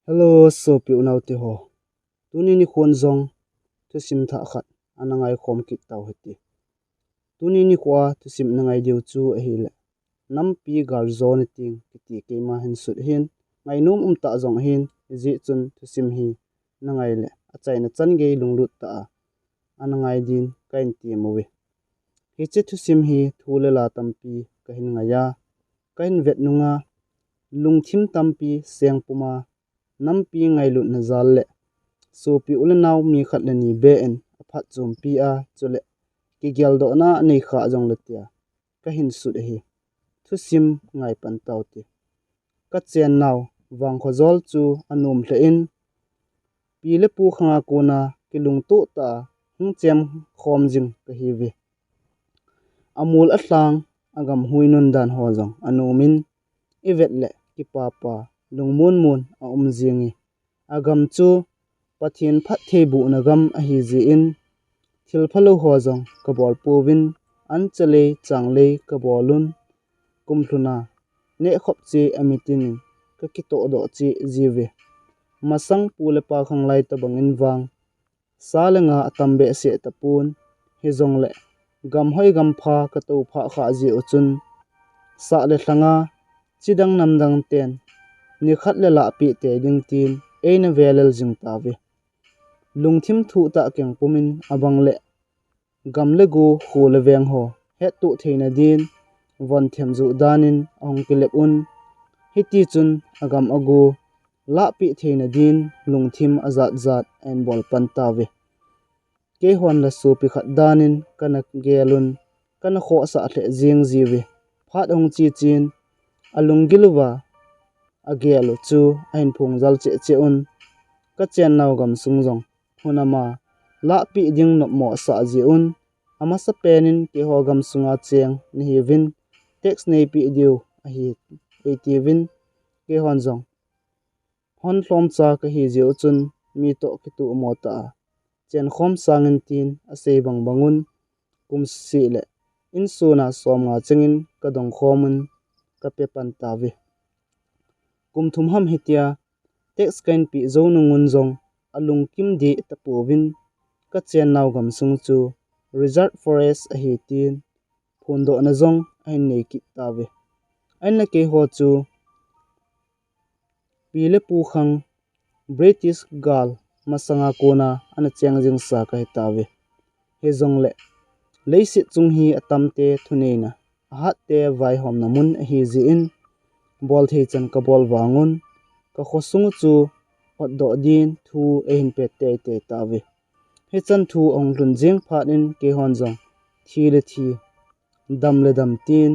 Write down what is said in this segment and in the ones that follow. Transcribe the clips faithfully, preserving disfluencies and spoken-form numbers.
Hello, sopi unaute ho. Tuni nikhon jong thusim thah khat ana ngaikhom kit tau hite. Tuni nikhoa thusim ana ngai diu chu ahile, nampi gal jo ni ting kiti keima hin sut hin, ngainom um tah jong hin, hijeh chun thusim hi ana ngai le achaina chan gei lunglut tah a ana ngai din kahin tem uve. Hiche thusim hi thu le la tampi kahin ngai a, kahin vet nunga, lungthim tampi seng puma, nampi ngailutna jal le sopi u le nao mi khat le ni beh in aphatchompi a, chule kigeldohna anei kha jongle tia kahin sut ahi. Thusim ngai pan taute. Kachennau Vangkhojol chu anom lheh in, pi le pu khanga kona kilungtoh tah a hung chemkhom jing kahiuve. Amol alhang, agam hui nun dan ho jong anom in, ivet le kipapa, lungmon mon aum jing e. Agam chu Pathen phattheibohna gam ahijeh in, thil phalou ho jong kabol pouvin, ancha lei, chang lei kabol un, kum lhuna nehkhop cheh amit in kakitohdoh cheh jiuve. Masang pu le pa khanglai tobang in vang, sa le nga atam behseh tapon, hijongle gamhoi gampha katou phah khah jeh u chun, sah le lhanga chidang namdang ten nikhat le lahpeh tei ding tin eina velel jing tauve. Lungthim thuhtah keng pumin abang le gam le go, kho le veng ho hettoh theina din von themjoh dan in ahung kilep un, hitichun agam ago lahpeh theina din lungthim ajat jat ahin bol pan tauve. Keihon le sopi khat dan in kana gel un, kana khohsah lheh jeng jiuve. Phat ahung che chen, alunggil uva agel u chu ahin phongjal cheh cheh un, kachennau gamsung jong hun ama lahpeh ding nopmo asah jeh un, amasapen in keiho gamsunga cheng nahiuvin, text neipeh diu ahi, eitiuvin, keihon jong hon lhomcha kahi jeh u chun mi toh kitohmo tah a chenkhom sangin tin asei bang bang un, kum seh le insung a somnga chengin kadongkhom un, kape pan tauve. Kum thum ham hitia text kahin peh jou nung un jong alungkim deh tapouvin, kachennau gamsung chu reserve forest ahi tin phondohna jong ahin nei kit tauve. Ahinla keiho chu pi le pu khang British gal masanga kona ana cheng jingsa kahi tauve. Hijongle leiset chung hi atamte thuneina, ahatte vaihomna mun ahijeh in, bolthei chan kabol vang un, kakhosung chu otdoh din thu eihin pet teitei tauve. Hichan thu ahung lhun jeng phat in keihon jong thi le thi, dam le dam tin,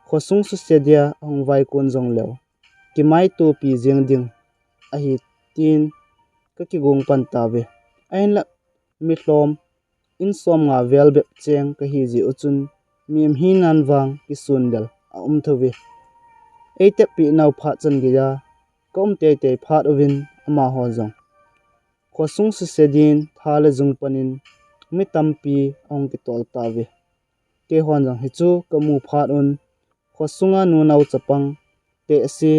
khosung suse dia ahung vaikon jongleu, kimaitopi jeng ding ahi tin kakigong pan tauve. Ahinla milhom in somnga vel bep cheng kahi jeh u chun, mi um hinan vang kisundel aum thouve. Eiteppi nau phat chan geiya kaum teitei phat uvin amaho jong khosung suse din tha le jung panin mi tampi ahung kitol tauve. Keihon jong hichu kamu phat un, khosunga nunao chapang, tehse,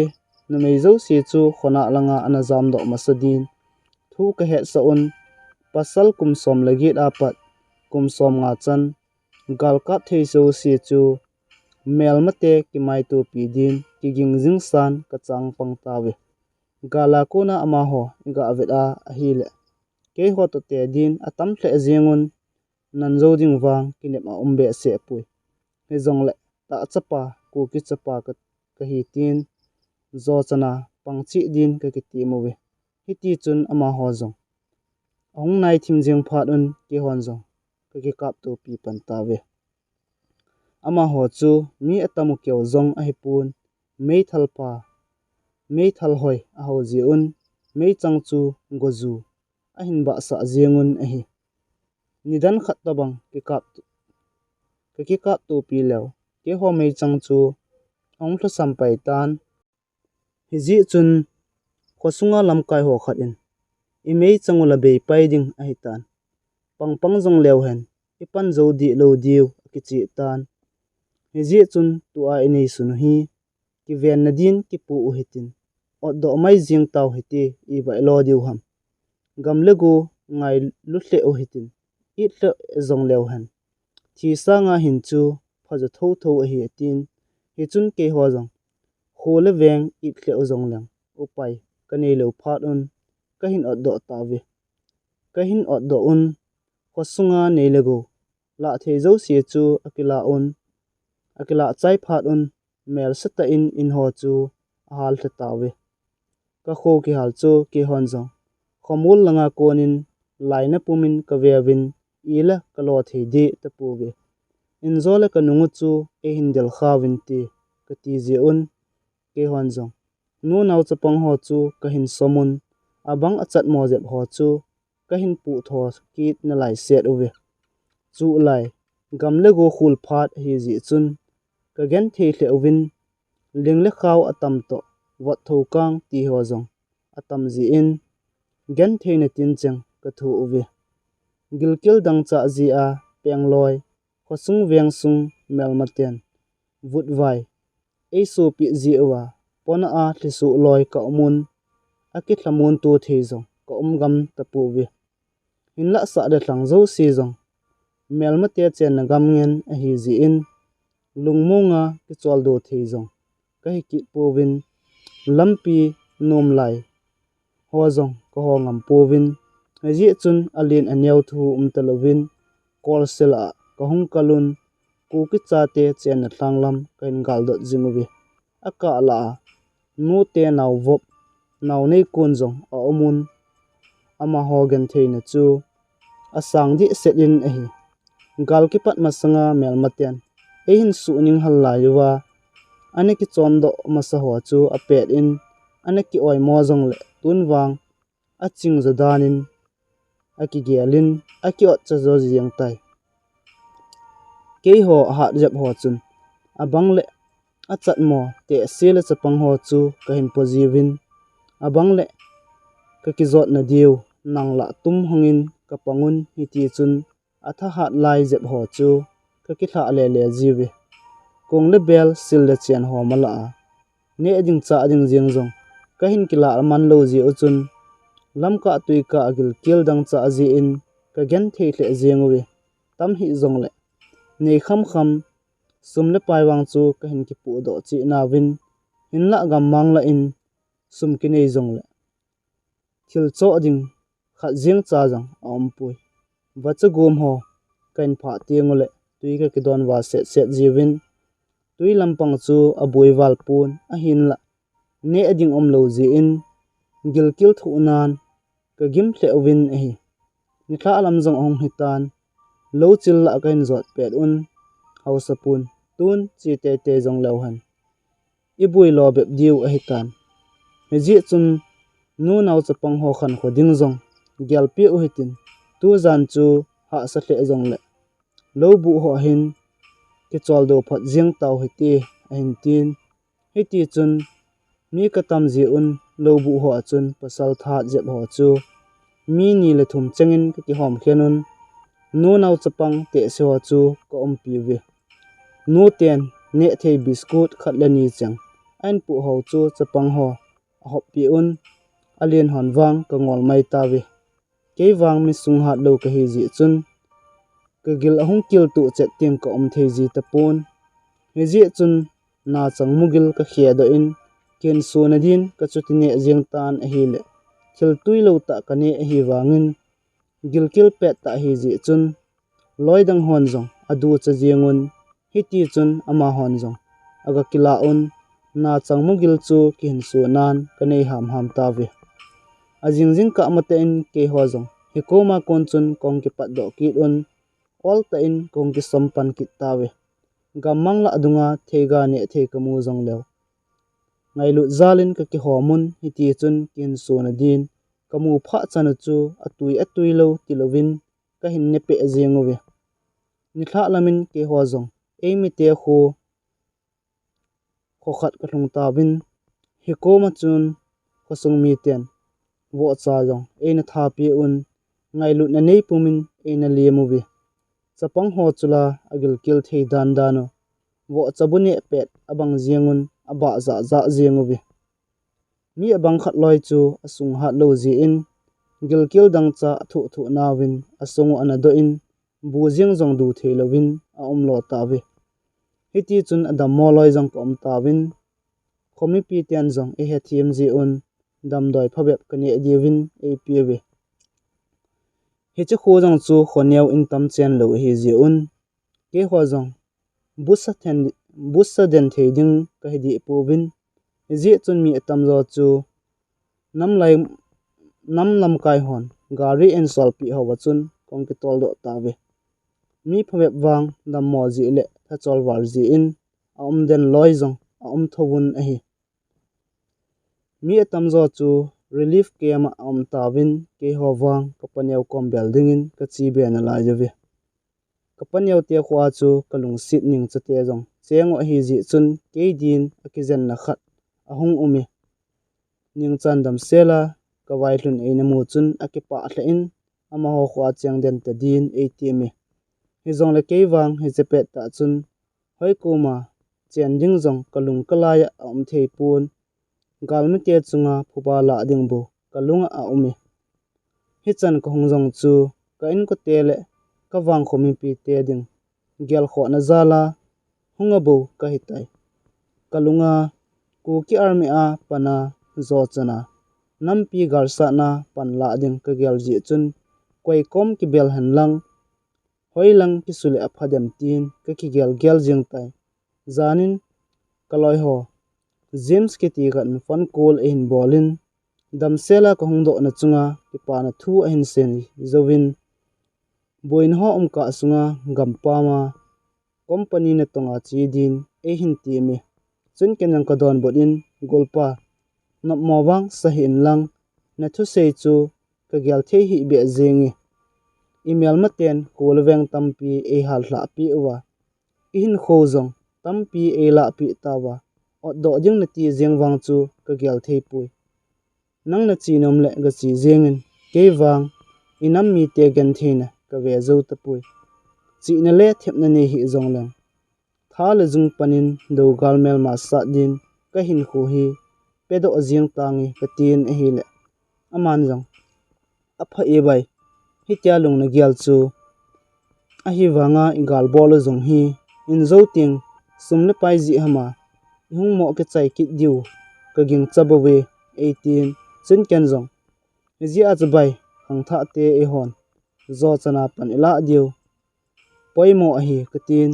numei jouse chu khonah langa ana jamdoh masa din thu kahetsah un, pasal kum som le get apat kum somnga chan galkap thei jouse chu melmate kimaitopi din kiging jingsan kachang pang tauve. Gala kona amaho iga vet a ahile, keiho toh te din atam lheh jeng un, nan jou ding vang kinep aum behseh poi. Hijongle tah chapa, Kuki chapa ka, kahi tin, jo chana pang cheh din kakitem uve. Hitichun amaho jong ahung nai thim jeng phat un keihon jong kakikaptopi pan tauve. Amaho chu mi atamu keu jong ahipon, meithal pha, meithal hoi aho jeh un, meichang chu goju ahin bahsah jeng un ahi. Nidan khat tobang kikap, kakikaptopi leu, keiho meichang chu ahung lhasam pai tan. Hijeh chun khosunga lamkai ho khat in, imeichang u la beipai ding ahitan, pangpang jongleu hen, ipan jou deh lou diu akicheh tan. Hijeh chun tua inei sun u hi kivenna din kipu u hitin, otdoh mai jing tau hite, ibai lo diu ham. Gam le go ngailu lheh u hitin, it lheh jong leu hen. Thi sanga hin chu phajo thotho ahi atin, hichun keiho jong kho le veng it lheh u jong leng upai kanei lou phat un kahin otdoh tauve. Kahin otdoh un khosunga nei le go lah thei jouse chu akila un, akila chai phat un, melse tah in in ho chu ahal lha tauve. Kakho kihal chu keihon jong khomul langa konin laina pumin kaveuvin, ila kalo thei dih tapouve. Injo le kanung u chu eihin del khauvin ti kati jeh un, keihon jong nunao chapang ho chu kahin som un, abang achatmo jep ho chu kahin puhtho kit nalai set uve. Chulai gam le go khul phat ahi jeh chun kagenthei lheh uvin, ling le khao atam toh vot thokang ti ho jong atam jeh in, gentheina tincheng kathoh uve. Gilkel dangchah jeh a pengloi, khosung vengsung melmaten vutvai eisopeh jeh uva, pona a lhisoh loi kaum un, akilhamon to thei jong kaum gam tapouve. Hinlah sah le lhang jouse jong melmate chenna gam ngen ahi jeh in, lungmonga kicholdo thei jong kahi kit pouvin, lampi nom lai ho jong kaho ngam pouvin, hijeh chun alen aneo thu um talouvin, kolsel a kahung kal un, Kuki chate chenna lhanglam kahin galdot jing uve. Akah lah a nute naovop, naonei kon jong aum un, amaho gentheina chu asang dehset in ahi. Gal kipat masanga melmaten eihin suhning hal lai uva, ana kichondoh masa ho chu apet in, ana ki-oimo jongle tun vang aching jo danin, akigel in, aki-otcha jo jeng tai. Keiho ahat jep ho chun, abang le achatmo tehse le chapang ho chu kahin po jiuvin, abang le kakijotna diu nang lah tum hongin kapang un, hitichun athahat lai jep ho chu kakilhah lele jiuve. Kong le bel, sil le chen ho malah a neh ding chah ding jeng jong kahin kilah man lou jeh u chun, lamkah tuikah a gilkel dangchah jeh in kagenthei lheh jeng uve. Tam hih jongle nei khamkham, sum le pai vang chu kahin kipohdoh cheh nauvin, hinlah gammang lah in sum kinei jongle thil choh ding khat jeng cha jong aumpoi. Vacha gom ho kahin phah tengule twi kakidon val setset jiuvin, twi lampang chu aboi val pon, ahinlah neh ding umlou jeh in, gilkel thohnan kagim lheh uvin ahi. Nilhah lam jong ahung hitan, louchil lah kahin jot pet un, haosapun tun che teitei jong leu hen, iboi lo bep diu ahitan. Hijeh chun nunao chapang ho khankho ding jong gelpeh u hitin, tujan chu hahsa lheh jongle loubuh ho hin kicholdo phot jeng tau hite, ahin tin. Hitichun mi katam jeh un loubuh ho a chun pasal thahat jep ho chu mi ni le thum chengin kakihom khen un, nunao chapang tehse ho chu kaumpi uve. Nuten nehthei biscuit khat le ni cheng ahin poh ho chu chapang ho ahoppeh un, alen hon vang kangol mai tauve. Kei vang mi sunghat lou kahi jeh chun, kagil ahung kiltoh chet teng kaum thei ji tapon. Hijeh chun nachang mugil kakhedoh in, kihinsona din kachuti neh jeng tan ahile, thil twi lou tah kaneh ahi vangin, gilkel pet tah ahi jeh chun, loidang hon jong aducha jeng un, hitichun amahon jong aga kilah un, nachang mugil chu kihinsonan kanei hamham tauve. Ajing jingkah matah in keiho jong hikoma kon chun kahung kipatdoh kit un, oltah in kahung kisom pan kit tauve. Gammang lah dunga theiga nehthei kamu jongleu, ngailut jal in kakihom un, hitichun kihinsona din kamu phah chan u chu atwi atwi lou tilouvin kahin nepeh jeng uve. Nilhah lam in keiho jong eimite kho, kho khat kalhung tauvin, hikoma chun khosung miten vohcha jong eina thapeh un, ngailutna nei pumin eina lem uve. Chapang ho chula agilkel thei dandan u, vohcha bu neh pet abang jeng un, abah jahjah jeng uve. Mi abang khat loi chu asung hat lou jeh in, gilkel dangchah athoh thoh nauvin asung u ana doh in, bu jeng jong du thei louvin aum lo tauve. Hiti chun adammo loi jong ka um tauvin, khomipi ten jong eihethem jeh un, damdoi phabep kaneh diuvin eipe uve. Hiche kho jong chu khoneo in tam chen lou ahi jeh un, keiho jong busa then, busa den thei ding kahi deh pouvin, hijeh chun mi atamjo chu nam lai, nam lamkai hon gari eisolpeh hou a chun kahung kitol doh tauve. Mi phabep vang dammo jeh le thachol val jeh in aum den loi jong aum thouvun ahi. Mi atamjo chu relief camp a aum tauvin, keiho vang kapaneo kom bel dingin kache be nalai uve. Kapaneo te kho a chu kalungset Ningcha te jong cheng u ahi jeh chun, kei din akijenna khat ahung um e. Ningchan damsel a kavailhun eina mu chun akipah lheh in, amaho kho a cheng den ta din eitem e. Hijongle kei vang hiche pettah chun hoi koma chen ding jong kalung kalai a aum thei pon, galmite chunga phuba lah ding bou kalunga aum e. Hichan kahung jong chu ka inkote le kavang khomipite ding gelkhohna jal a hung a bou kahitai. Kalunga Kuki Army a pana jochana nampi galsatna pan lah ding kagel jeh chun, koi kom kibel henlang, hoilang kisu le apha dem tin kakigel gel jeng tai. Janin kaloiho James kiti khat in phone call eihin bol in, damsel a kahung dohna chunga kipana thu ahin sei jouvin, boina ho umkah sunga gampam a company natong a che din eihin tem e. Chun ken jong kadonbut in, Golpa, nopmo vang sa hih inlang, nathusei chu kagel thei hih beh jenge. Imelmaten kol veng tampi eihallhah peh uva, ihinkho jong tampi eilah peh tauva, otdoh ding nati jeng vang chu kagel thei poi. Nang nache nom le gache jengin, kei vang inam mite gentheina kave jou tapoi. Chihna le thepna nei hih jongleng, tha le jung panin dougal melma sat din kahinkho hi pedoh jeng tange katin ahile, aman jong, apha e bai, hitia lung nagel chu, ahivanga igalbol u jong hi injou teng sum le pai jeh hama ihung mo kichai kit diu kagingcha bouve, eitin. Chun ken jong, hijeh a chu bai, khangthah te eihon jochana pan ilah diu poimo ahi katin.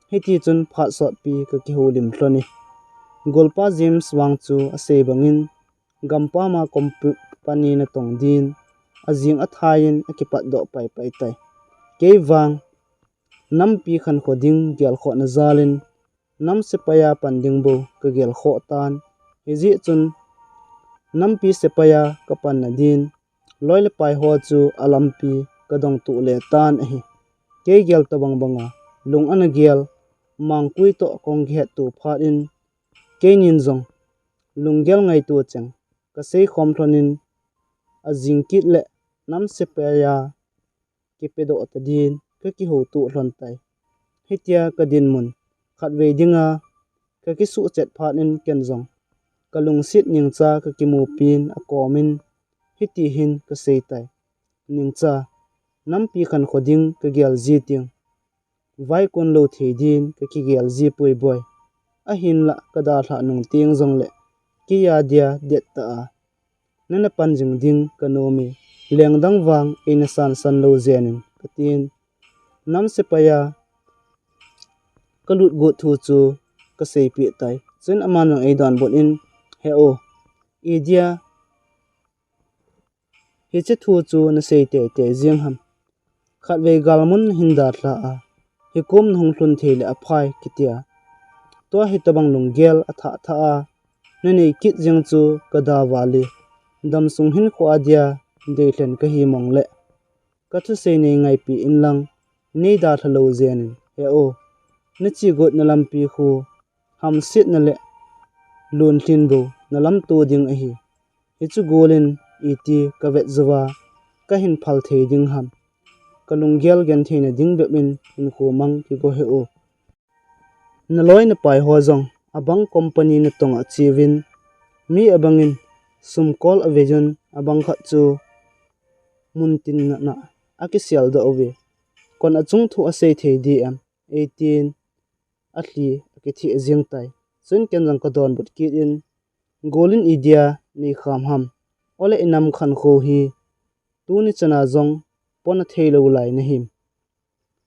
Hitichun phat sotpi kakihoulim lhon e. Golpa James vang chu asei bangin, gampam a company natong din ajing athai in akipatdoh paipai tai. Kei vang nampi khankho ding gelkhohna jalin nam sepai a pan ding bou kagelkhoh tan. Hijeh chun nampi sepai a kapanna din loi le pai ho chu alampi kadong tuh le tan ahi. Kei gel tobang banga lung ana gel, Mangkui toh kahung kihetto phat in, keinin jong lunggel ngaito cheng kasei khom lhonin, ajing kit le nam sepai a kipedoh ta din kakihouto lhon tai. Hitia kadinmun khatvei dinga kakisuhchet phat in ken jong kalungset Ningcha kakimupin akomin hitihin kasei tai. Ningcha, nampi khankho ding kagel ji teng, vaikon lou thei din kakigel ji poi boi. Ahinlah kadalhah nung teng jongle kei a dia dettah a nana pan jing ding kanom e, lengdang vang eina sansan lou jenin katin. Nam sepai a kalut got thu chu kaseipeh tai. Chun aman jong eidonbut in, he o, idia hiche thu chu nasei teitei jeng ham? Khatvei galmun nahin dalha a, hikom nahung lhun thei le aphai kitia, tua hitobang lunggel athah thah a nanei kit jeng chu kada val e. Damsung hinkho a dia deilhen kahi mong le kathusei nei ngaipi inlang, nei dalha lou jenin, he o, nache got nalampi khu hamsetna le lunlhin bou nalamto ding ahi. Hichu golin iti kavet jouva kahin phal thei ding ham? Kalunggel gentheina ding bep in hinkho mang kigo hih o. Naloi napai ho jong abang company natong a cheuvin, mi abangin sumkol avei jun abang khat chu muntin na na akisel doh uve. Kon achung thu asei thei di em, eighteen alhi akitheh jeng tai. Chun ken jong kadonbut kit in, golin idia nei kham ham. Ole inam khankho hi tuni chana jong pona thei lou lai nahim.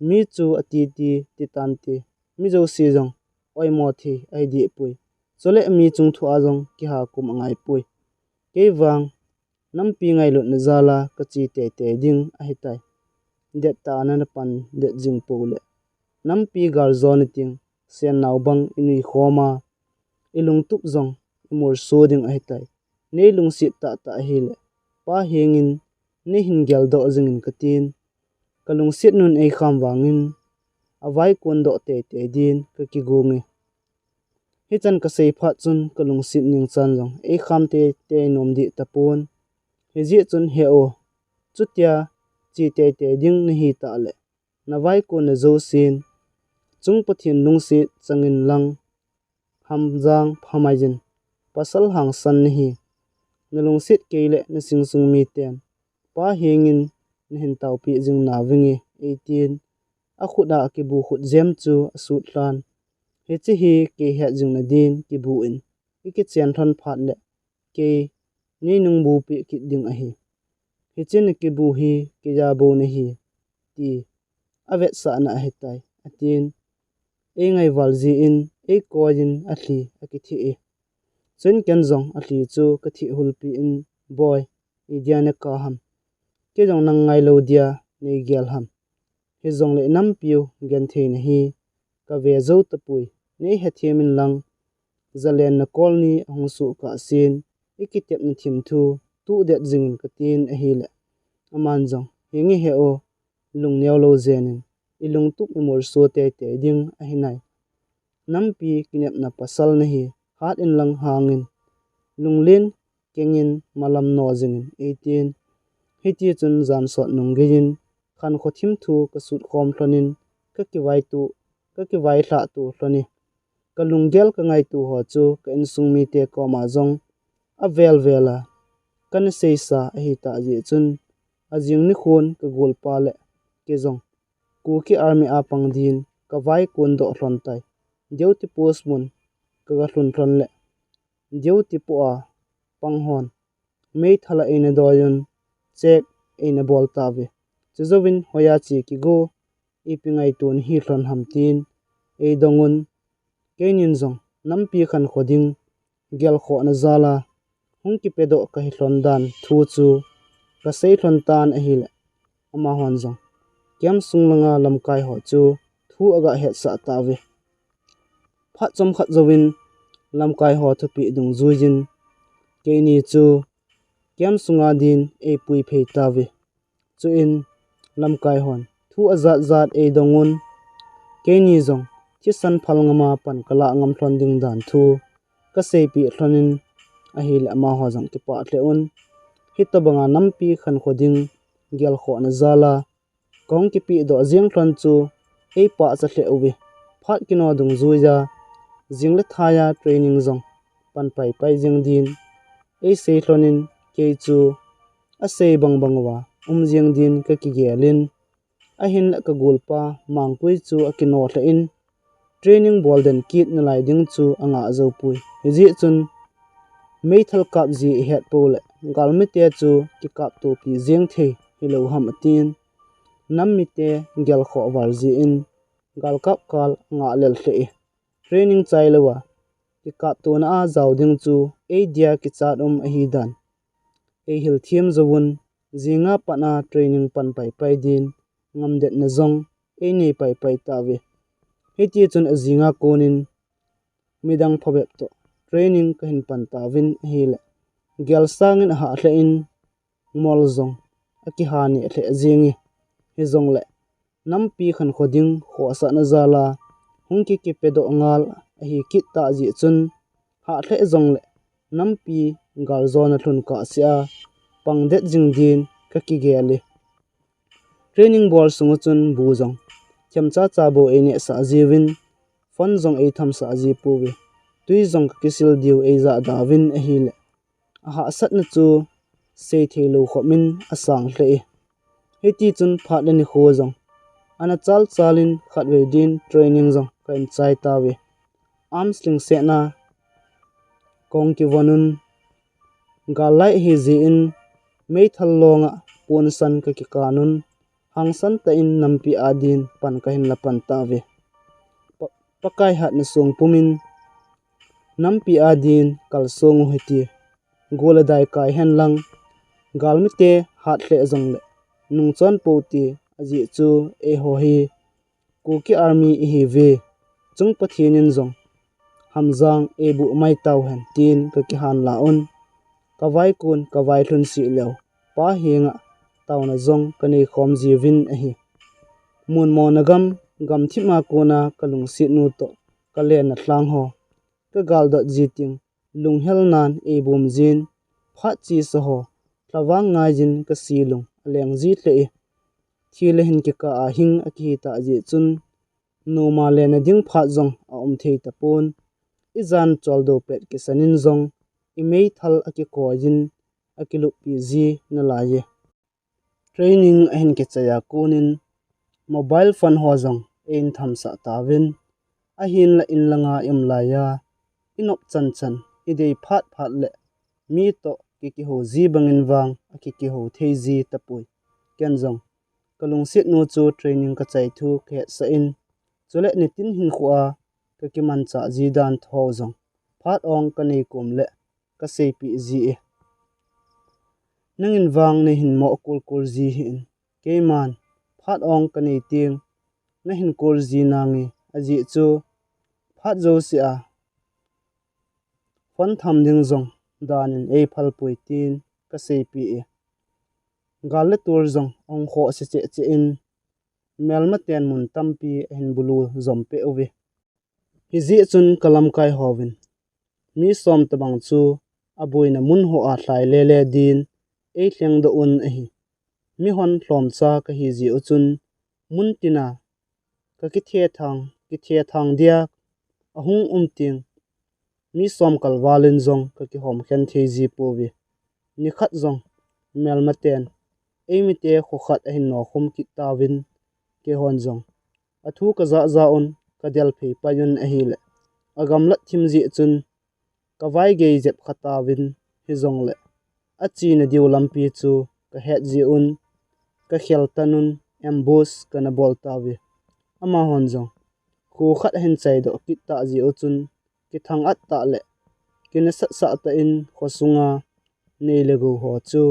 Mi chu ati ti ti tan ti. Mi jouse jong oimo thei ahi deh pui. Chule mi chung thu a jong kiha kum angai pui. Kei vang nampi ngailutna jal a kache teitei ding ahitai. Dettah a napan det jing pou le nampi gal jo nating sennao bang inui khom a, ilungtup jong imolso ding ahitai. Nei lungset tahtah ahile, pa hengin nei hin geldoh jingin katin, kalungset nun eikham vangin avaikon doh teitei din kakigonge. Hichan kasei phat chun kalungset ningchan jong eikham teitei nom deh tapon. Hijeh chun he o, chutia che teitei ding nahi tah le, navaikon na jousen, chung Pathen lungset changin lang, hamjang phamai jin, pasal hangsan nahi. Nalungset kei le nasingsung miten pa hengin nahin taopi jing navinge, eitin akhut a akibu khut jem chu asut lhan. Hiche hi kei het jing nadin kibu in ikichen lhon phat le kei nei nungbupi kit ding ahi. Hiche nakibu hi keija bou nahi, ti avetsahna ahitai, atin. Eingaival jeh in eikoi in alhi akitheh e. Chun ken jong alhi chu katheh hulpi in, boi, idia nakah ham. Kei jong nang ngailou dia nei gel ham. Hijongle nampiu genthei nahi, kave jou tapui, nei hethem in lang. Jalenna kol ni ahung soh kahsen, ikitepna thim thu tuh det jingin katin ahile, aman jong, henge he o, lungneo lou jenin, ilungtup imolso teitei ding ahi nai. Nampi kinepna pasal nahi, hat in lang hangin, lunglen kengin malam no jingin, eitin. Hitichun jan sot nung geiyin khankho thim thu kasut khom lhonin, kakivaitu, kakivailhahtu lhone. Kalunggel kangaito ho chu ka insung mite koma jong avel vel a kana seisa ahitah jeh chun, ajing nikhon kagolpa le kei jong Kuki Army a pang din kavaikon doh lhon tai. Duty post mun kaga lhun lhon le, duty poh a pang hon meithal a eina doiyun, check eina bol tauve. Chujouvin hoiya che kigo, ipi ngaito nahi lhon ham tin eidongun, keinin jong nampi khankho ding gelkhohna jal a hung kipedoh kahi lhon dan thu chu kasei lhon tan ahile, amahon jong camp sung langa lamkai ho chu thu aga hetsah tauve. Phat chomkhat jouvin lamkai ho thupeh dungjuiyin keini chu camp sunga din eipui phei tauve. Chuin lamkai hon thu ajat jat eidongun, keini jong thisan phal ngama pan kalah ngam lhon ding dan thu kaseipeh lhonin ahile, amaho jong kipah lheh un. Hitobanga nampi khankho ding gelkhohna jal a kahung kipehdoh jeng lhon chu eipahcha lheh uve. Phat kino dungjuiya, jing le thaiya training jong pan paipai jeng din eisei lhonin, kei chu asei bangbang uva um jeng din kakigelin, ahinla kagolpa Mangpui chu akino lheh in, training bol den kit nalai ding chu angah joupoi. Hijeh chun meithal kap ji ihet pou le, galmite chu kikaptopi jeng thei hilou ham atin, nam mite gelkhoh val jeh in galkap kal angah lel lheh e. Training chailouva kikaptona a jao ding chu eidia kichat um ahidan eihil them jouvun, jinga pat a training pan paipai din ngamdetna jong einei paipai tauve. Hitichun ajinga konin midang phabep toh training kahin pan tauvin ahile, gel sangin ahah lheh in, mol jong akiha neh lheh jenge. Hijongle nampi khankho ding khohsahna jal a hung kikipedoh ngal ahi kit tah jeh chun, hah lheh jongle nampi galjona lhun kahsea pangdet jing din kakigel e. Training bol sunga chun bu jong themchacha bou einehsah jiuvin, phone jong eithamsah ji pouve. Twi jong kakisil diu eijahda uvin ahile, ahahsatna chu seithei lou khop in asang lheh e. Hiti chun phat le nikho jong ana chal chal in khatvei din training jong ka enchai tauve. Arms lhingsetna kong kivon un, gal lai ahi jeh in meithal long a ponsan ka kikan un, hangsan tah in nampi a din pan ka hin la pan tauve. Pa-, Pakai hatna song pum in nampi a din kalsong u hite. Gol a dai kai hen lang, galmite hat lheh jong le nungchon pou te, ajeh chu eiho hi Kuki Army ihiuve, chung Pathen in jong hamjang eibuh mai tauhen, tin ka kihan la un, ka vaikun ka vailhun sih leu, Pa henga tauna jong ka nei khom jiuvin ahi. Munmona gam, gamthip a kona ka lungset nu toh ka lenna lhang ho ka galdot ji teng, lunghel nan eibum jin, phat chesa ho lhavang ngai jin ka silung aleng ji lheh e. Thi le hin kikah a hing akihi tah jeh chun, noma lenna ding phat jong aum thei tapon, ijan choldo pet kisan in jong imeithal akikoi jin, akiluppi ji nalai e. Training ahin kichai a kon in mobile phone ho jong eihin thamsah tauvin, ahinla in langa i um lai a, i nop chan chan, i dei phat phat le mi toh ki kihou ji bangin vang aki kihou thei ji tapoi. Ken jong ka lungset nu chu training ka chai thu ka hetsah in, chule nitin hinkho a ka kimanchah ji dan tho jong phat ong ka nei kom le ka seipeh ji e. Nangin vang nei hin mo kul kul ji hih in, keiman phat ong ka nei teng na hin kul ji nange, ajeh chu phat jouse a phone tham ding jong dan in eiphal poi, tin ka seipeh e. Gal le tol jong ahung khoh se cheh cheh in, melma ten mun tampi ahin bulu jom peh uve. Hijeh chun ka lamkai hovin mi som tabang chu aboina mun ho a lhai lele din eilhengdoh un ahi. Mihon lhomcha kahi jeh u chun, mun tina ka kithethang, kithethang dia ahung um teng, mi som kal val in jong ka kihom khen thei ji pouve. Nikhat jong melma ten eimite kho khat ahin nokhum kit tauvin, keihon jong athu ka jah jah un ka del phei pai un ahile, agamlat thim jeh chun ka vai gei jep kha tauvin, hijongle achena diu lampi chu ka het jeh un, ka khel tan un ambush kana bol tauve. Amahon jong kho khat ahin chaidoh kit tah jeh u chun, kithang-at tah le kinasat sah tah in khosunga nei le gou ho chu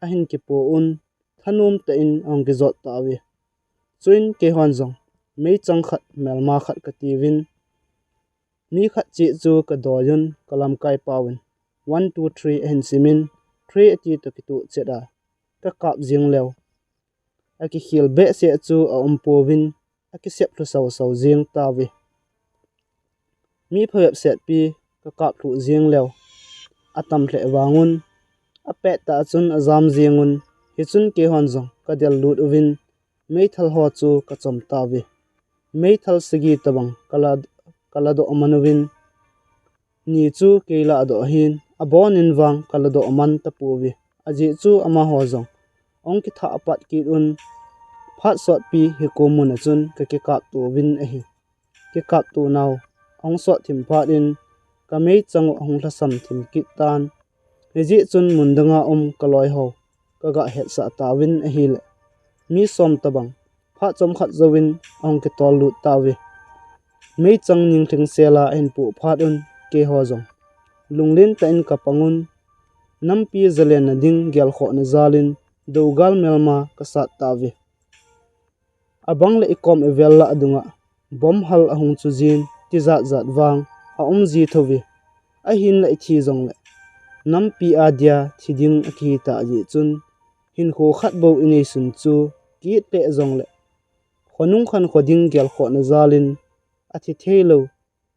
ahin kipo un, thanom tah in ahung kijot tauve. Chuin keihon jong meichang khat, melma khat katiuvin, mi khat cheh chu kadoi un, ka lamkai pauvin one, two, three ahin simin, three ati toh kitoh chet a ka kap jeng leu, akikhel behseh chu aum pouvin, akisep lhu sau sau jeng tauve. Mi phabep setpi ka kap lhuh jeng leu, atam lheh vang un, apet tah chun ajam jeng un, hichun keihon jong ka del lut uvin, meithal ho chu ka chom tauve. Meithal sagi tabang ka la, ka ladoh man uvin, ni chu kei ladoh ahin, abon in vang ka ladoh man tapouve. Ajeh chu amaho jong ahung kithah pat kit un, phat sotpi hikom mun a chun ka kikapto uvin ahi. Kikapto nau ahung sot thim phat in ka meichang u ahung lhasam thim kit tan. Hijeh chun mun danga um ka loi ho ka ga hetsah tauvin ahile, mi som tabang phat chomkhat jouvin ahung kitol lut tauve. Meichang ning lhingsel a ahin poh phat un, keiho jong lunglen tah in ka pang un, nampi jalenna ding gelkhohna jal in dougal melma ka sat tauve. Abang le i kom i vel lah dunga bomb hal ahung chu jin, tijat jat vang aum ji thouve. Ahinla i thi jongle nampi a dia thi ding akihi tah jeh chun, hinkho khat bou i neisun chu kit lheh jongle khonung khankho ding gelkhohna jal in athi theilou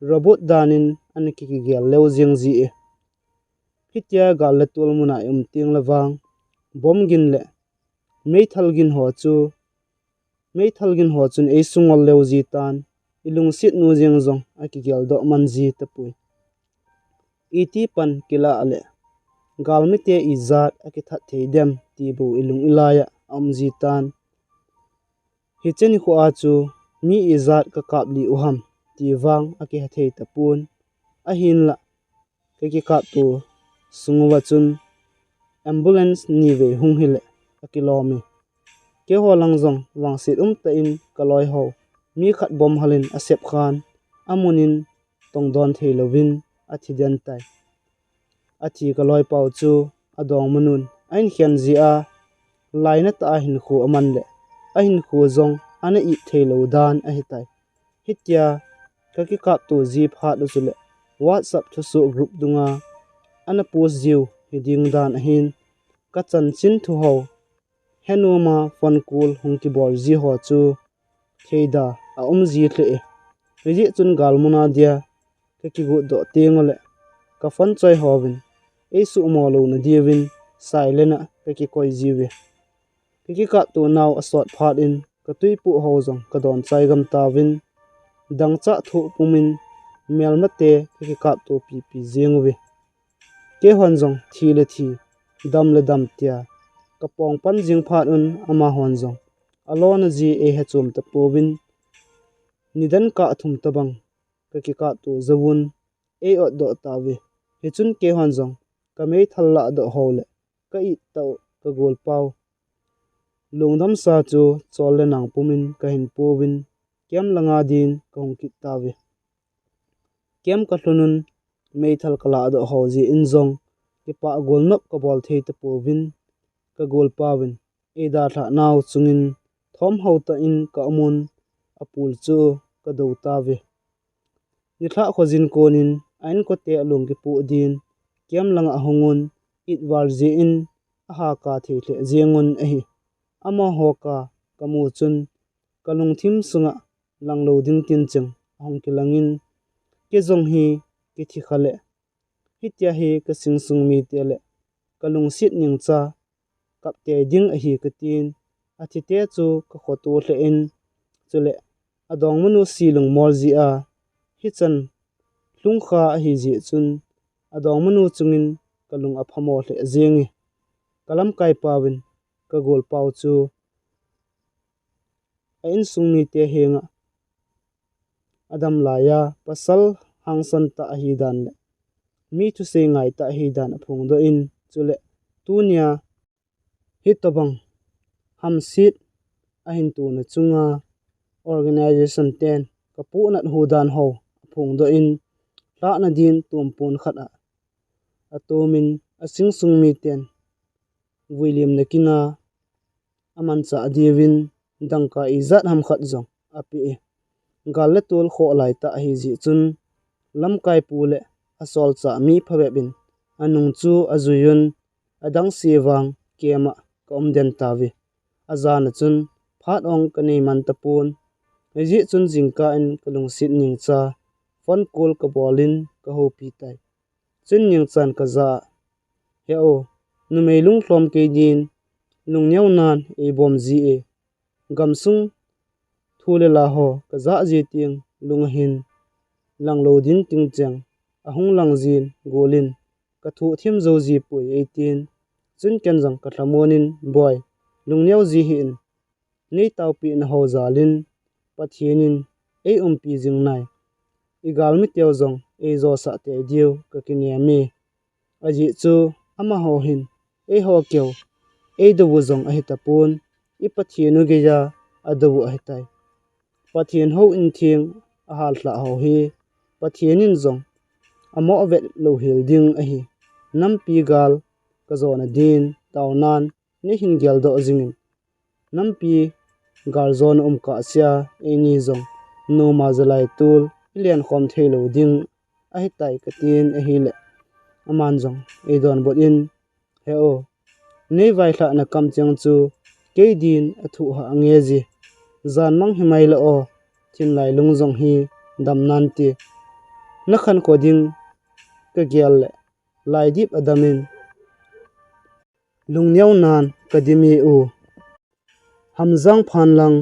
robot dan in ana ki, kigel leu jeng ji e. Hitia gal le tol mun a i um teng le vang, bomb gin le meithal gin ho chu, meithal gin ho chun eisungol leu ji tan, i lungset nu jeng jong akigeldoh man ji tapoi. Iti pan kilah le Galmite ijat akithat thei dem ti bou ilung ilai a aum ji tan. Hiche nikho a chu mi ijat kakap lih u ham ti vang akihe thei tapon. Ahinlah kakikapto sung uva chun ambulance nivei hung hile akilom e. Keiho lang jong vangset umtah in kaloi ho mi khat bomb halin asep khan amun in tongdon thei louvin athi den tai. Athi kaloi pau chu adongmanun ahin khen jia, lainat a hinkho aman le ahinkho jong ana it thei lou dan ahitai. Hitia kakikapto ji phat u chule WhatsApp thusoh group dunga ana post jiu hiding dan ahin, kachanchin thu ho henoma phone call hung kibol ji ho chu theida aum ji lheh e. Hijeh chun galmuna dia kakigot doh teng ule kaphone choi hovin eisuhmo louna diuvin silent a kakikoi jiuve. Kakikapto nau asot phat in katuipoh ho jong kadon chai gam tauvin, dangchah thoh pumin melmate kakikapto pipi jeng uve. Keihon jong thi le thi, dam le dam tia kapong pan jing phat un amahon jong alona ji eihe chom tapouvin, nidan kah thum tobang kakikapto jouvun eiot doh tauve. Hichun keihon jong kameithal lahdoh ho le ka-it tah u kagolpau lungdamsa chu chol le nang pumin kahin pouvin, camp langa din kahung kit tauve. Camp kalhunun meithal kalahdoh ho jeh in jong kipah golnop kabol thei tapouvin, kagolpauvin eidalhah nau chungin thomhao tah in ka-umun apul chu kadou tauve. Nilhah khojin konin a-inkote alung kipoh din camp langa ahungun, it val jeh in ahaka thei lheh jengun ahi. Amaho ka kamu chun kalungthim sunga langlou ding tincheng ahung kilangin, kei jong hi kithi kha le hitia hi kasing sung mite le kalungset ningcha kaptei ding ahi katin, athite chu kakhoto lheh in, chule adongmanu si lungmol jeh a hichan lhungkha ahi jeh chun adongmanu chungin kalung aphamo lheh jenge. Kalamkaipauvin kagolpau chu a-insung mite henga adam laiya pasal hangsan tah ahidan le mi thusei ngai tah ahidan aphongdoh in, chule tunia hitobang hamset ahin tona chunga organization ten kapohnat hudan ho aphongdoh in, lhahna din tumpon khat a atomin asing sung miten vuilimna kina amanchah diuvin dangka ijat ham khat jong apeh e. Gal le tol khoh laitah ahi jeh chun lamkaipu le asolchah mi phabep in anung chu ajuiyun, adangse vang camp a ka-um den tauve. Ajana chun phat ong kanei man tapon. Hijeh chun jingkah in kalungset ningcha phone call kabolin kahoupi tai. Chun ningchan kajah a, he o, numei lunglhom kei din lungneonan eibom ji e. Gamsung thu le la ho kajah ji teng lunga hin langlou din tincheng ahung lang jin golin kathoh thim jou ji poi eitin. Chun ken jong kalhamonin, boi, lungneo ji hih in, nei taopeh na ho jalin Pathen in eiumpi jing nai, igalmiteu jong eijosah tei diu kakinem e. Ajeh chu amaho hin eiho keu eidouvu jong ahitapon, i Pathen u geiya adouvu ahitai. Pathen houin theng ahallhah ho hi Pathen in jong amoh vet louhel ding ahi. Nampi gal kajona din taonan neihin geldoh jingin, nampi gal jona um kahsea eini jong noma jalai tol ilenkhom theilou ding ahitai katin ahile, aman jong eidonbut in, he o, nei vailhahna kamcheng chu kei din athohhah ange ji. Janmang himai le o, thinlai lung jong hi dam nante, nakhankho ding kagel le laidip adamin lungneonan kadimi u. Hamjang phan lang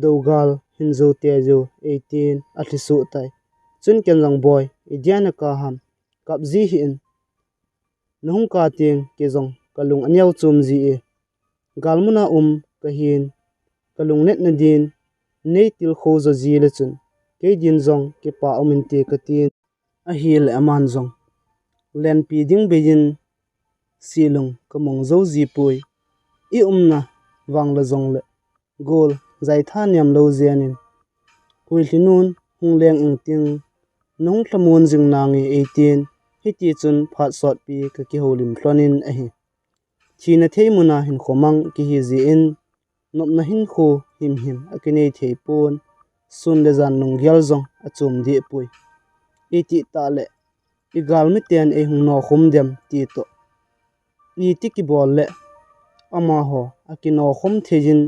dougal hin jou tei jou eitin alhisoh tai. Chun ken jong, boi, idia naka ham, kap ji hih in, nahung kah teng kei jong kalung aneo chom ji e. Galmuna um kahin, kalungnet nadin nei tilkhou jo ji le chun, kei din jong kipa um inte katin. Ahile aman jong, lenpi ding beiyin, selung kamong jou ji poi. I umna vang la jongle, gol jaitha niam lou jenin, Huilhinun hung leng ing ting, nahung lhamon jing nange eitin, hiti chun phat sotpi kakihoulim lhonin ahi. Thina thei muna hinkho mang kihi jin, nopna hinkho himhim akinei thei pon, sun le jan lunggel jong achom deh poi. Iti tah le, i galmiten eihung nokhum dem ti toh, iti kibol le, amaho akinokhum theiyin,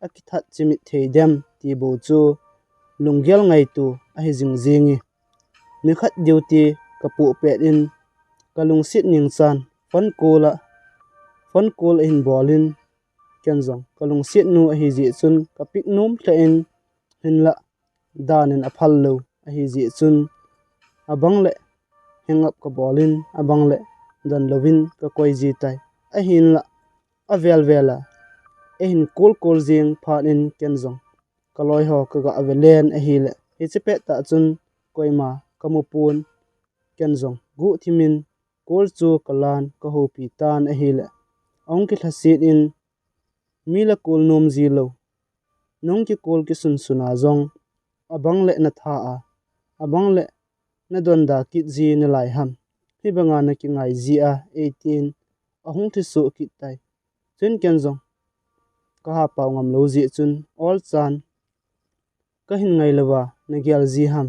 akithat chimit thei dem ti bou chu lunggel ngaito ahi jing jing e. Nikhat duty kapoh pet in, kalungset ningchan phone call a, phone call ahin bolin, ken jong kalungset nu ahi jeh chun kapick nom lheh in, hinlah danin aphal lou ahi jeh chun, abang le hang up kabolin, abang le don louvin kakoi ji tai. Ahinlah avel vel a eihin call call jing phat in ken jong kaloi ho kaga ve len ahile, hiche pettah chun koima kamu pon, ken jong guhthimin call chu kalan kahoupi tan ahile, ahung kilhaset in, mi la call nom ji lou, nahung ki call kisun sun a jong, abang le natha a, abang le nadonda kit ji nalai ham, hibanga nakingai ji a eitin, ahung lhiso kit tai. Chuin ken jong kaha pao ngam lou jeh chun, olchan kahin ngai louva nagel ji ham,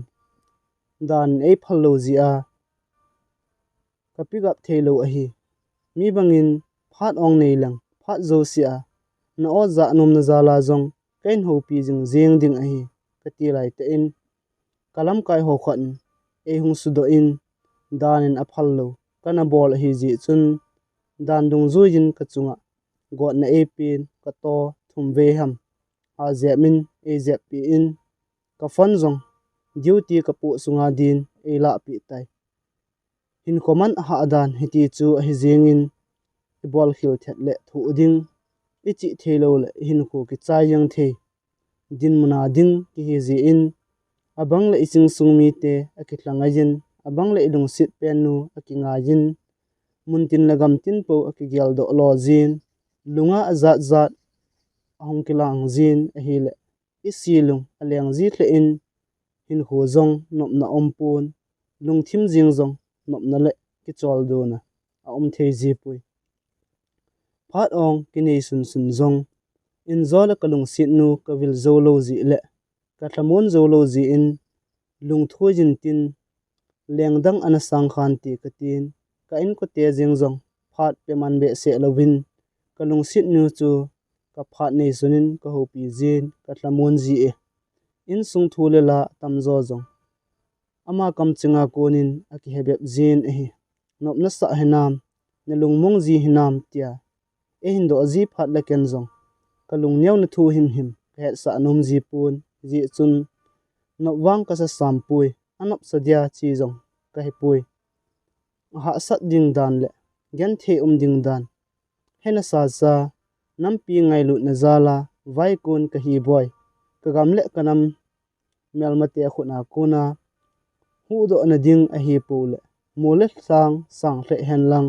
danin eiphal lou jeh a kapick up thei lou ahi. Mi bangin phat ong nei leng, phat jouse a na-o jah nomna jal a jong kahin houpi jing jing ding ahi, kati lai tah in, kalamkai ho khat in eihung sudoh in, danin aphal lou kana bol ahi jeh chun, dan dungjuiyin kachunga gotna eipen, kato thum vei ham ajep in, eijeppi in, ka phone jong duty kapoh sunga din eilahpeh tai. Hinkho man ahah dan hiti chu ahi jengin, ibol khel thet le thoh ding, ichih thei lou le ihinkho kichai jeng thei dinmun a ding kihi jeh in, abang le iching sung mite akilhangai jin, abang le ilungset pennu akingai jin, muntin le gamtin pou akigeldoh lo jin, lunga ajat jat ahung kilang jin ahile, iselung aleng ji lheh in, hinkho jong nopna aumpon, lungthim jeng jong nopna le kicholdo na aum thei ji poi. Phat ong kinei sunsun jong, injo le kalungset nu kavil jou lou jeh le kalhamon jou lou jeh in, lungthoiyin tin, lengdang ana sang khante katin, ka inkote jeng jong phat peman behseh louvin, kalungset nu chu kaphat neisun in kahoupi jin, kalhamon ji e. Insung thu le la atamjo jong ama kamchenga konin akihebep jin ahi. Nopna sah hinam, nalungmong ji hinam tia eihin doh ji phat le ken jong kalungneona thu himhim kahetsah nom ji pon, hijeh chun nop vang kasa sam poi, anopsa dia chi jong kahepoi. Ahahsat ding dan le genthei um ding dan hena sasa, nampi ngailutna jal a vaikon kahi boi, kagam le kanam melmate khut a kona huhdohna ding ahipou le, mol le lhang sang lheh henlang,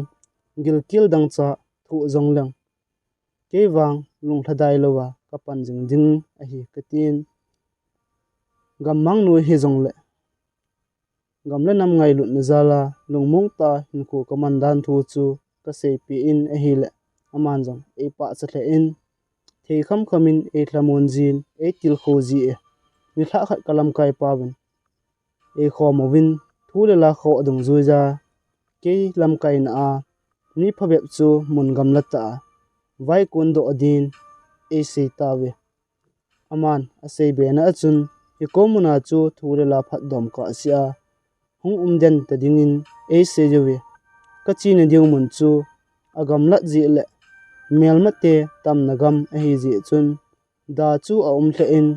gilkel dangchah thoh jongleng, kei vang lunglhadai louva kapan jing ding ahi katin. Gammang nu hijongle, gam le nam ngailutna jal a lungmong tah a hinkho kaman dan thu chu kaseipeh in ahile, aman jong eipahcha lheh in, thei khamkham in eilhamon jin, eitilkhou ji e. Nilhah khat kalamkai pauvin eikhom uvin, thu le la khoh dungjuija, kei lamkaina a mi phabep chu mun gamla tah a vaikon doh din eisei tauve. Aman asei bena a chun, hikom muna chu thu le la phatdom kahsea hung um den ta dingin eisei uve. Kachena ding mun chu agamlat jeh le melmate tamna gam ahi jeh chun, da chu aum lheh in,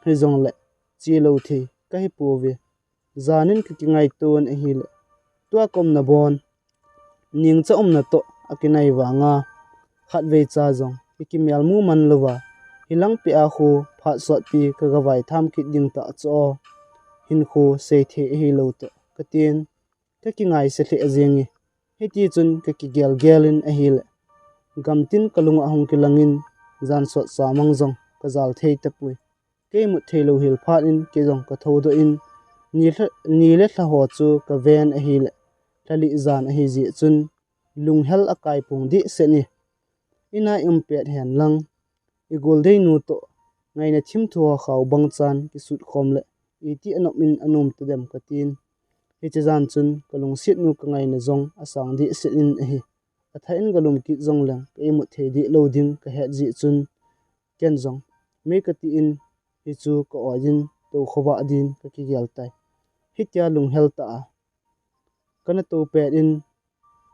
hijongle chelou thei kahipouve. Janin kakingaiton ahile, tua kaumna bon ningcha umna toh akinai vanga, khatvei cha jong ikimelmu man louva, hilang pia khu phat sotpi kagavai tham kit ding tah chu aw, hinkho seithei ahilou toh katin, kakingaise lheh jenge. Hitichun kakigelgel in ahile, gamtin kalunga hung kilangin, jan sot samang jong kajal thei tapoi. Kei mut theilou hel phat in kei jong kathoudoh in, ni lha, ni le lha ho chu kaven ahile, lhalih jan ahijeh chun, lunghel akaipung dehset e. Ina i um pet hen lang, i goldeinu toh ngaina thimthu ho khao bangchan kisut khom le, iti anom in anom tadem katin. Hiche jan chun kalungsetnu kangaina jong asang dehset in ahi. Athah in galum kit jongleng ka imut thei dehlou ding kahet jeh chun, ken jong mei kati in, hichu ka-oi in, toukhovah din kakigel tai. Hitia lunghel tah a kana tou pet in,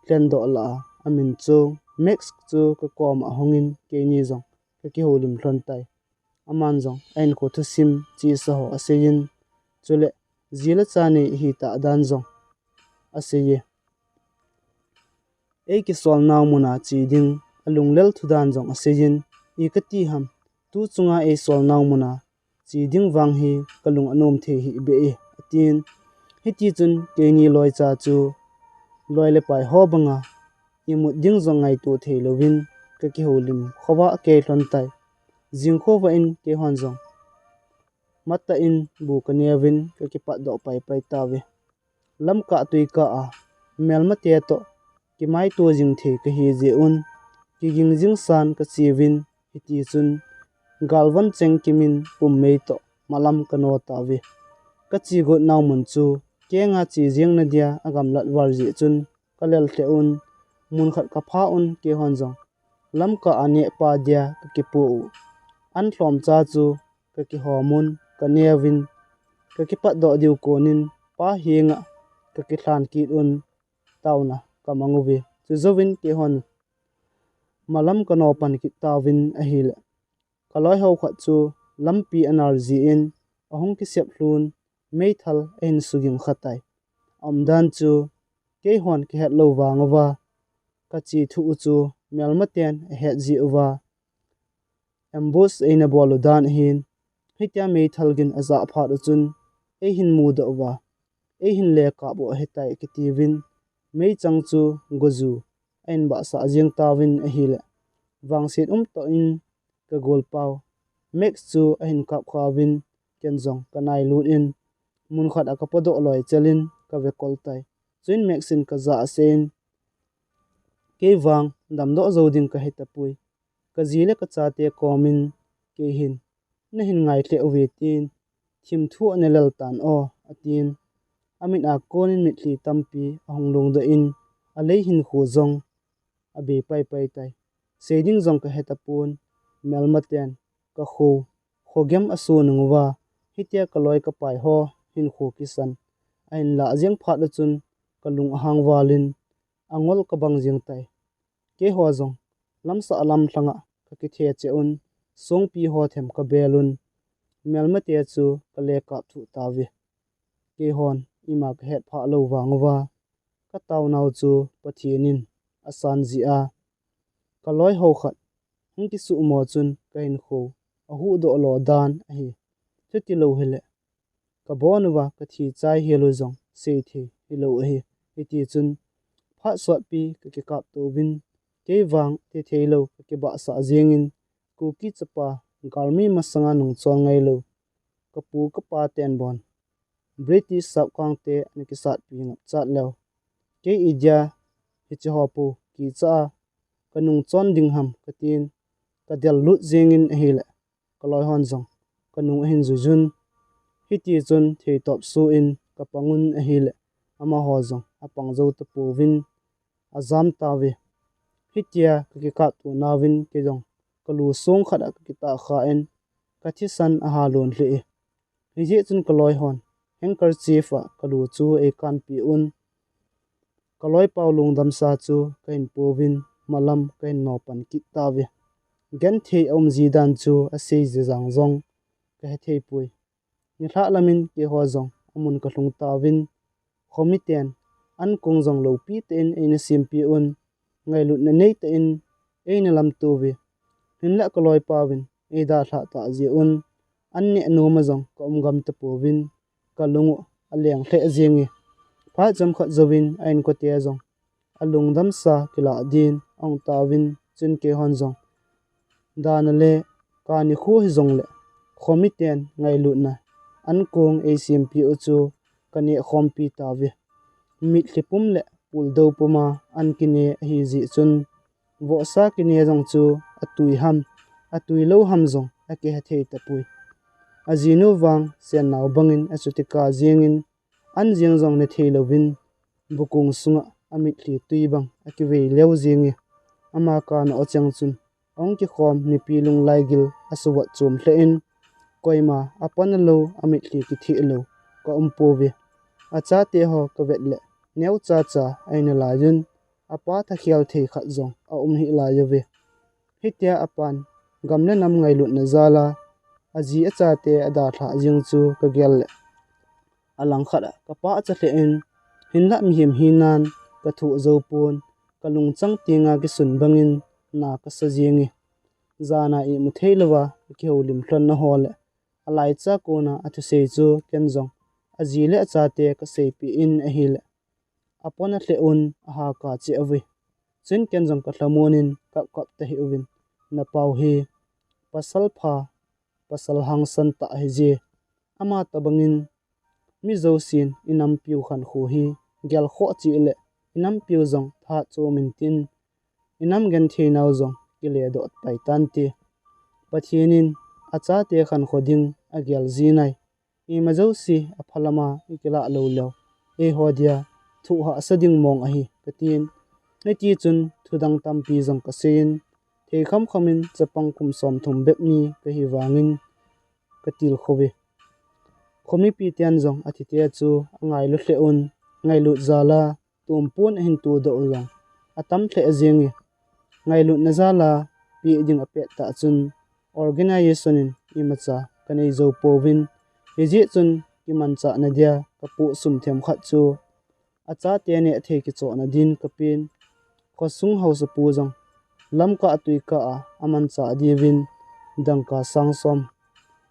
lhendoh lah a amin chu Max chu kakoma ahungin keini jong kakihoulim lhon tai. Aman jong ahinkho thusim chesa ho aseiyin, chule ji le cha nei ihitah dan jong aseiye. Eikisolnau muna che ding alunglel thudan jong aseiyin, ikati ham, tu chunga eisolnau muna che ding vang hi kalung anom thei hih beh e, atin. Hitichun keini loicha chu loi le pai ho banga imut ding jong ngaito theilouvin kakihoulim khovah kei lhon tai. Jingkhovah in keihon jong matah in bu kaneuvin kakipatdoh paipai tauve. Lamkah tuikah a melmate toh kimaito jing thei kahi jeh un, kiging jingsan kacheuvin, hitichun galvon chengkimin pummei toh malam kano tauve. Kache gotnau mun chu kenga che jeng nadia agamlat val jeh chun, kalel lheh un, munkhat kapha un keihon jong lamkah a nehpa dia kakipu u, an lhomcha chu kakihom un, kaneuvin, kakipatdoh diu konin pa henga kakilhan kit un, taona kamang uve. Chujouvin keihon malam kano pan kit tauvin ahile, kaloiho khat chu lampi anal jeh in ahung kisep lhun, meithal ahin suging kha tai. Aumdan chu keihon kahetlou vang uva, kache thuh u chu melmaten ahet jeh uva ambush eina bol u dan ahin, hitia meithal gin ajah phat u chun eihin mudoh uva, eihin lekap u ahitai kitiuvin, meichang chu goju ahin bahsah jeng tauvin ahile, vangset umtah in kagolpau Max chu ahin kapkhauvin, ken jong kanailut in, munkhat a kapodoh loi chelin kavekol tai. Chuin Max in kajah aseiyin, kei vang damdoh jou ding kahetapoi. Kaji le kachate komin keihin nahin ngai lheh uve tin, thimthu ana lel tan aw, atin. Amit a konin mitlhi tampi ahung longdoh in, alei hinkho jong abei paipai tai. Seiding jong kahetapon, melmaten kakho, khogem aso nung uva, hitia kaloi kapai ho hinkho kisan ahin lah jeng phat u chun, kalung ahang valin, angol kabang jeng tai. Keiho jong lamsah lamlhanga kakithe cheh un, songpi ho them kabel un, melmate chu kalekap thuh tauve. Keihon ima kahet phah lou vang uva, kataonau chu Pathen in asan jeh a, kaloiho khat hung kisuhmo chun kahinkho ahuhdoh lo dan ahi. Chutilou hile, kabon uva kathi chai hel u jong seithei hilou ahi. Hitichun, phat sotpi kakikaptouvin, kei vang thetheilou kakibahsah jengin, Kuki chapa, galmi masanga nungchon ngailou kapu kapa ten bon British sapkangte ana kisatpi ngapchat leu, kei idia hicheho pou kicha a kanungchon ding ham katin, kadel lut jengin ahile, kaloihon jong kanung ahin juijun. Hitichun theitop soh in kapang un ahile, amaho jong apang jou tapouvin ajam tauve. Hitia kakikaptonauvin kei jong kalu song khat a kakitahkhan, kathisan ahalon lheh e. Hijeh chun kaloihon handkerchief a kalu chu eikanpeh un, kaloipau lungdamsa chu kahin pouvin, malam kahin nopan kit tauve. Genthei aumji dan chu asei jejang jong kahetheipoi. Nilhah lamin keiho jong amun kalhung tauvin, khomiten ankong jong loupi tah in eina sempeh un, ngailutna nei tah in eina lamto uve. Hinlah ka loipa uvin eidalhah tah jeh un, an neh nom a jong ka um gam tapouvin, ka lung u aleng lheh jenge. Phat chomkhat jouvin a inkote jong alungdamsa kilah din ahung taovin, chun keihon jong dana le kani khu hijongle, khomiten ngailutna ankong eisempeh u chu ka neh khompi tauve. Mitlhi pum le puldou puma an kine ahi jeh chun, vohsa kine jong chu atui ham, atui lou ham jong akihe thei tapoi. Ajinu vang sennao bangin achuti kap jengin, an jeng jong ne thei louvin, bukung sunga amitlhi tui bang akivei leu jenge. Ama kana o cheng chun, ahung kikhom mipi lunglai gil asuvot chom lheh in, koima apona lou, amitlhi kitheh lou ka um pouve. Achate ho ka vet le, neocha cha ahi nalaiyun, apa thakhel thei khat jong aum hih lai uve. Hitia apan gam le nam ngailutna jal a, aji achate adalhah jeng chu ka gel le, alangkhat a ka pahcha lheh in, hinlah mihem hinan ka thoh jou pon, ka lungchang tenga kisun bangin na kasa jenge. Jana imu thei louva kihoulim lhonna ho le, alaicha kona athusei chu ken jong aji le achate ka seipeh in ahile, apona lheh un ahaka cheh uve. Chun ken jong ka lhamon in kap kap tahih uvin, na pau hi pasal pha, pasal hangsan tah ahije. Ama tobangin mi jousen inampiu khankho hi gelkhoh cheh le, inampiu jong thahat chom intin, inam genthei nau jong kiledoh pai tante. Pathen in achate khankho ding agel ji nai. Ima jouse apha lama ikilah lou leu, eiho dia thoh hahsa ding mong ahi, katin. Hiti chun thudang tampi jong kaseiyin, thei khamkham in chapang kum somthum bep mi kahi vangin katilkhou ve. Khomipi ten jong athite chu angailu lheh un, ngailut jal a tumpon ahin todoh u jong atam lheh jenge. Ngailutna jal a peh ding apet tah chun, organization in imacha kanei jou pouvin, hijeh chun kimanchahna dia kapoh sum themkhat chu achate nehthei kichohna din kapen. Khosung haosapu jong lamkah tuikah a amanchah diuvin dangka sang som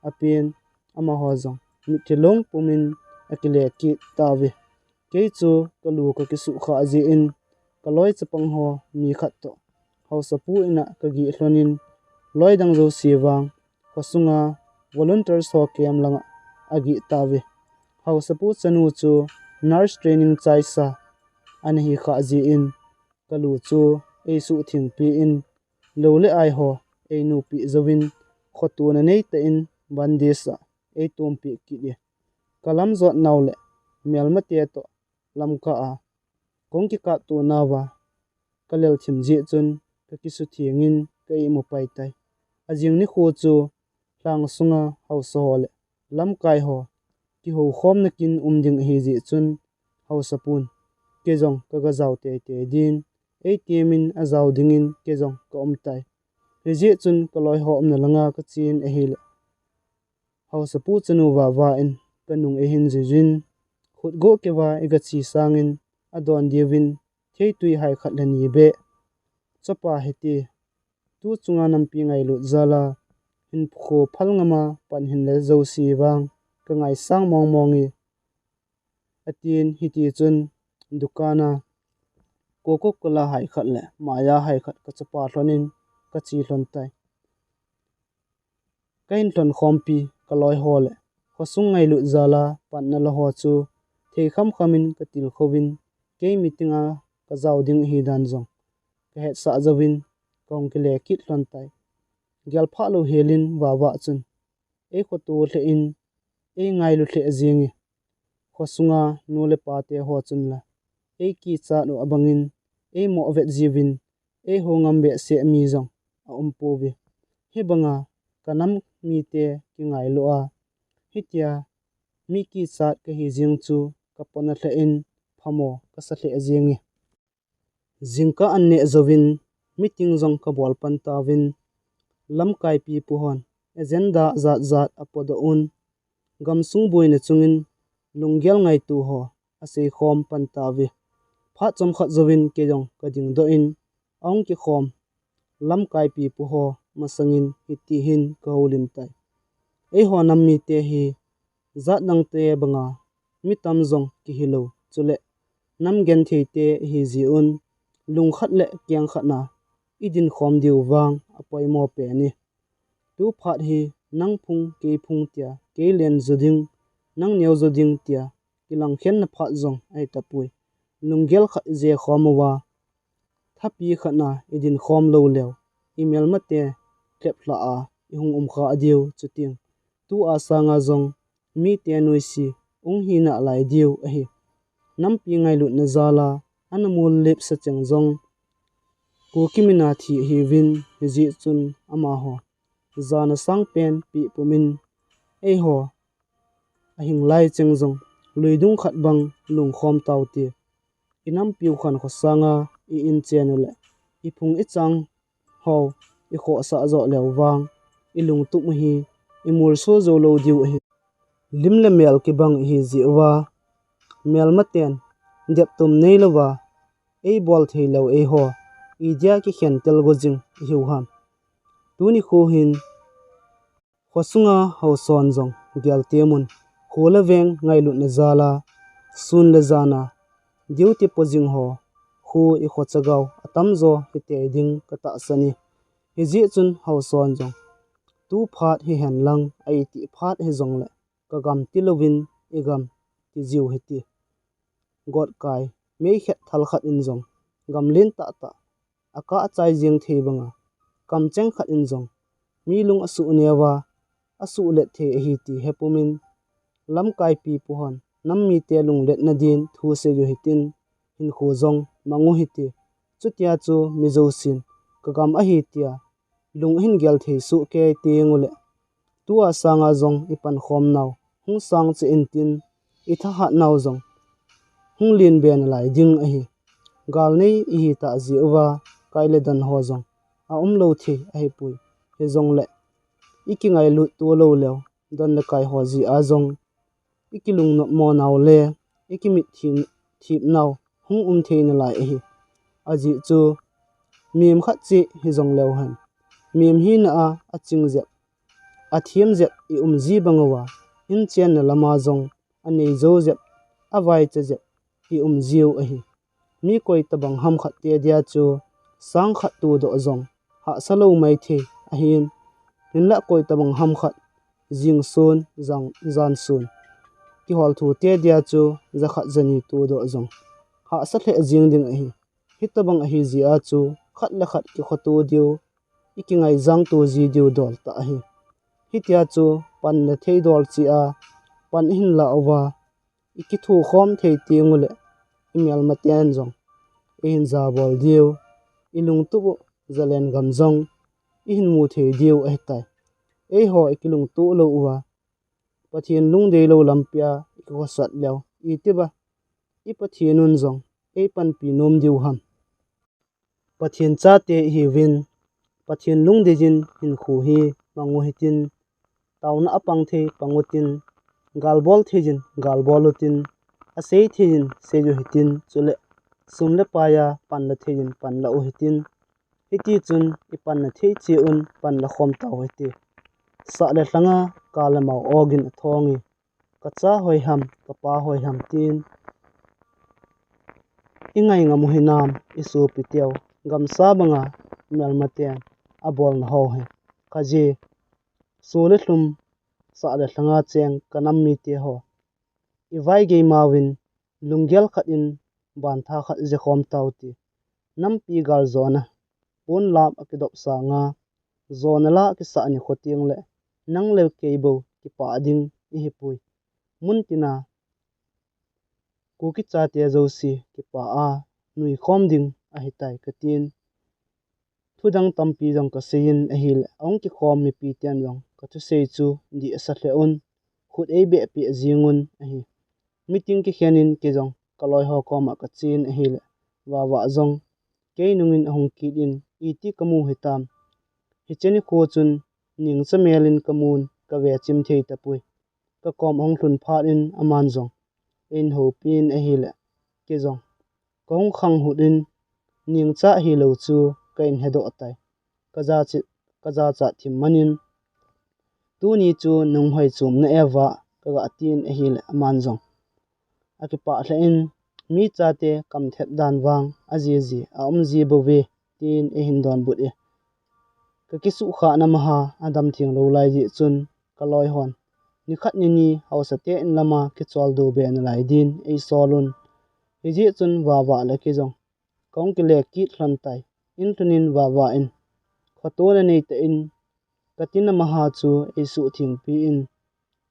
apen, amaho jong mitlhi long pumin akile kit tauve. Kei chu kalu kakisuhkhah jeh in, kaloi chapang ho mi khat toh haosapu ina kageh lhonin, loi dang jouse vang khosunga volunteers ho camp langa ageh tauve. Haosapu chanu chu nurse training chaisa ana hikhah jeh in, kalu chu eisuhthengpi in, lou le ai ho einupeh jouvin, khotona neitah in bandage a eitompeh kit e. Kalamjot nau le melmate toh lamkah a kahung kikapto nauva kalelthim jeh chun kakisuthengin ka imu pai tai. Ajing nikho chu lhang sunga haosa ho le lamkai ho kihoukhomna kin um ding ahijeh chun, haosapun kei jong kaga jao teitei din, eitemin ajao dingin kei jong kaum tai. Hijeh chun kaloiho umna langa kachen ahile, haosapu chanu Vava in kanung eihin juijuiyin, khutgoh keuva igache sangin adon diuvin theitwi hai khat le ni beh, chapa hiti, tu chunga nampi ngailut jal a hinkho phal ngama pan hinle jouse vang kangaisang mongmong e, atin. Hitichun dukan a Coca-Cola hai khat le Maya hai khat kachapa lhonin kache lhon tai. Kahin lhon khompi kaloiho le khosung ngailut jal a panna laho chu thei khamkhamin katilkhouvin, kei meeting a kajao ding ahidan jong kahetsah jouvin kahung kile kit lhon tai. Gelphah louhelin Vava chun eikhoto lheh in, eingailu lheh jenge. Khosunga nu le pate ho chun la eikichat u abangin eimoh vet jiuvin, eihou ngam behseh mi jong aumpouve. Hibanga kanam mite kingailu a, hitia mi kichat kahi jeng chu kapona lheh in phamo kasa lheh jenge. Jingkah an neh jouvin meeting jong kabol pan tauvin, lamkai pipu hon agenda jatjat apodoh un, gamsung boina chungin lunggel ngaito ho aseikhom pan tauve. Phat chomkhat jouvin kei jong kading doh in, ahung kikhom lamkaipi pu ho masangin hiti hin kahoulim tai. Eiho nam mite hi jat dangte banga mi tam jong kihilou, chule nam gentheite ihi jeh un, lungkhat le kengkhat na idin khom diu vang apoimo pen e. Tu phat hi nang phung, kei phung tia, kei len jo ding, nang neo jo ding tia, kilangkhenna phat jong ahi tapoi. Lunggel khat ije khom uva, thapi khat na idin khom lou leu, imelmate lhep lha a ihung um kha diu chuting. Tu a sanga jong mite nuisi hung hi nalai diu ahi. Nampi ngailutna jal a ana mul lip sa cheng jong Kuki min a thi ahiuvin, hijeh chun amaho jana sang pen peh pumin, eiho ahing lai cheng jong luidung khat bang lungkhom tau te. Inampiu khankho sanga i-in chen u le iphung ichang ho ikhohsah joh leu vang, ilungtup u hi imulso jou lou diu ahi. Lim le mel kibang ihi jeh uva, melmaten deptum neilouva eibol thei leu eiho idia kikhen tel go jing ihiu ham. Tuni kho hin khosunga haosa jong gel temun, kho le veng ngailutna jal a, sun le jan a duty po jing ho, kho ikho chagau atamjo hitei ding katahsan e. Hijeh chun haosa jong tu phat hihen lang, a itih phat hijongle kagam tilouvin igam tijiu hite. Gotkai meikhet thal khat in jong gam lentah tah akah achai jeng thei banga, kamcheng khat in jong mi lung asuh neo a, asuh let thei ahi ti hepumin, lamkaipi pu hon nam mite lungletna din thu seiu hitin, hinkho jong mang u hite. Chutia chu mi jousen kagam ahi tia lung ahin gel thei soh kei teng u le, tu a sanga jong ipankhom nau hung sang cheh intin, ithahat nau jong hung len be nalai ding ahi. Gal nei ihi tah jeh uva, kai le don ho jong aum lou thei ahipoi. Hijongle ikingailut to lou leu, don le kai ho jeh a jong ikilungnop mo nau le ikimit thip, thip nau hung um thei nalai ahi. Ajeh chu mem khat cheh hijong leu hen, mem hina a aching jep, athem jep i um ji bang uva, in chenna lama jong anei jou jep, avaicha jep i um jiu ahi. Mi koi tabang ham khat te dia chu sang khat todoh jong hahsa lou maithei ahin, hinlah koi tabang ham khat jing sun, jan, jan sun kihol thu te dia chu jakhat jani todoh jong hahsa lheh jing ding ahi. Hitabang ahi jeh a chu khat le khat kikhoto diu, ikingaijang to ji diu dol tah ahi. Hitia chu panla thei dol cheh a, pan ihin la uva, ikithukhom thei teng u le, imelmaten jong ihin jabol diu, ilungtup u jalen gam jong ihin mu thei diu ahitai. Eiho ikilungtup lou uva, Pathen lungdei lou lampia ikikhosat leu, itiba i Pathen un jong eipanpi nom diu ham. Pathen chate ihiuvin, Pathen lungdei jin hinkho hi mang u hitin, taona apang thei pang utin, galbol thei jin galbol utin, asei thei jin sei u hitin, chule sum le pai a panla thei jin panla u hitin, hiti chun ipanna thei cheh un panla khom tau hite. Sah le lhanga kal le mau ogin athong e, kacha hoi ham, kapa hoi ham tin, ingai ngam u hinam, isopi teu, gamsa banga melmaten abolna ho hi. Kaji, so le lhum, sah le lhanga cheng kanam mite ho, ivaigei mauvin, lunggel khat in bantha khat jekhom tau ti. Nampi gal jona pon lam akidop sanga, jona la kisah ni kho teng le, nang le kei bou kipah ding ihipoi. Mun tina Kuki chate jouse kipah a nuikhom ding ahitai katin. Thudang tampi jong kaseiyin ahile, ahung kikhom mipi ten jong kathusei chu dih asa lheh un, khut eibeh peh jing un ahi. Meeting kikhen in kei jong kaloi ho koma kachen ahile, Vava jong kei nungin ahung kit in, iti kamu hitam. Hiche nikho chun ningcha mel in kamun, kave chim thei tapoi. Kakom ahung lhun phat in aman jong ein houpin ahile, kei jong Kahung khang hut in, ningcha hilou chu ka in hedoh tai. Ka jachat, ka jachat thim man in, tuni chu nahung hoi chom na e va, ka ga tin ahile aman jong akipah lheh in, mi chate kam thet dan vang ajiji aum ji bou ve, tin eihin donbut e. Ka kisuhkhah na maha adam theng lou lai jeh chun ka loi hon nikhat nini haosa te in lama kichol do be nalai din eisol un. Hijeh chun Vava le kei jong kahung kile kit lhon tai. In lhun in Vava in, khoto na nei tah in, ka tina maha chu eisuh thengpi in,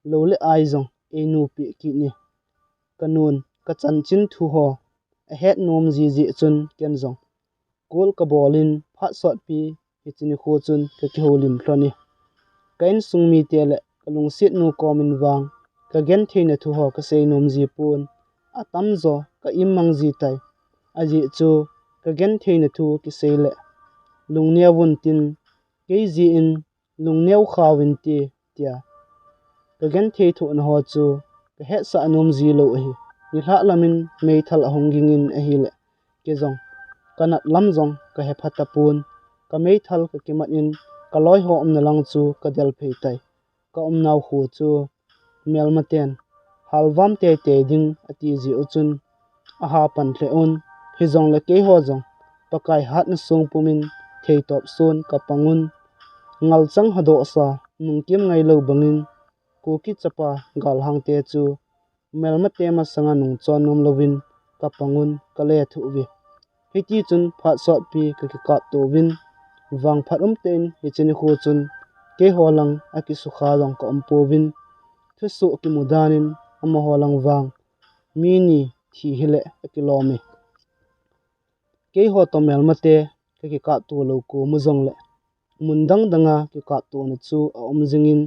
lou le ai jong einu peh kit in, ka nun ka chanchin thu ho ahet nom ji jeh chun ken jong call ka bol in phat sotpi hiche nikho chun ka kihoulim lhon e. Ka insung mite le ka lungset nu kom in vang ka genthei na thu ho ka sei nom ji pon, atamjo ka immang ji tai. Ajeh chu ka genthei na thu kisei le lungneo vun tin, kei jeh in lungneo khao vin te, tia ka genthei thoh na ho chu ka hetsah nom ji lou ahi. Nilhah lam in meithal ahung ging in ahile, kei jong ka nat lam jong ka hepha tapon, ka meithal ka kimat in ka loi ho umna lang chu ka del phei tai. Ka umnau kho chu melmaten halvam teitei ding ati ji u chun aha pan lheh un. Hijongle kei ho jong Pakai hatna song pum in theitop son ka pang un. Ngalchang hadoh sa, nungkim ngai lou bang in Kuki chapa galhang te chu melmate masanga nungchon nom lou vin ka pang un, ka lethuh uve. Hiti chun phat sotpi ka kikap to uvin, vangphat umtah in hiche nikho chun kei ho lang akisukha jong ka um pouvin, thusoh kimu dan in amaho lang vang mi ni thi hile akilom e. Kei ho toh melmate ka kikap to lou kom u jongle, mun dang dang a kikap to na chu aum jing in,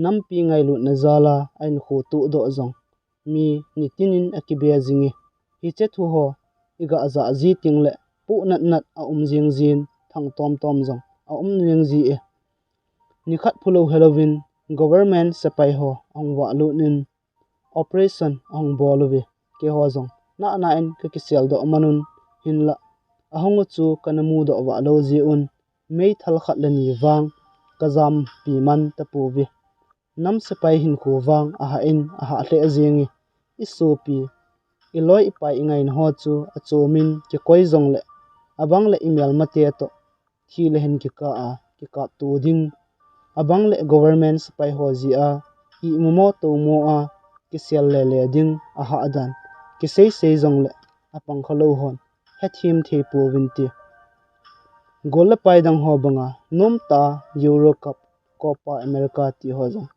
nampi ngailutna jal a ahinkho tohdoh jong mi nitin in akibe jing e. Hiche thu ho iga ja ji teng le poh nat nat aum jing jin, thang tom tom jong aum jing ji e. Nikhat phulou helou vin government sepai ho ahung vahlut in operation ahung bol uve. Kei ho jong nana in ka kisel doh man un, hinlah ahung u chu kana mu doh vah lou ji un, meithal khat le ni vang ka jampi man tapouve. Nam sepai hinkho vang ahah in ahah lheh jing e. I sopi, i loi i pai i ngaina ho chu achom in kikoi jongle, abang le i melmate toh thi le hin kikah a kikap to ding, abang le government sepai ho jeh a imu mo to mo a kisel le le ding ahah dan kisei sei jongle, apang kha lou hon hethem thei pouvin te. Gol le pai dang ho banga nomtah a Euro Cup, Copa America ti ho jong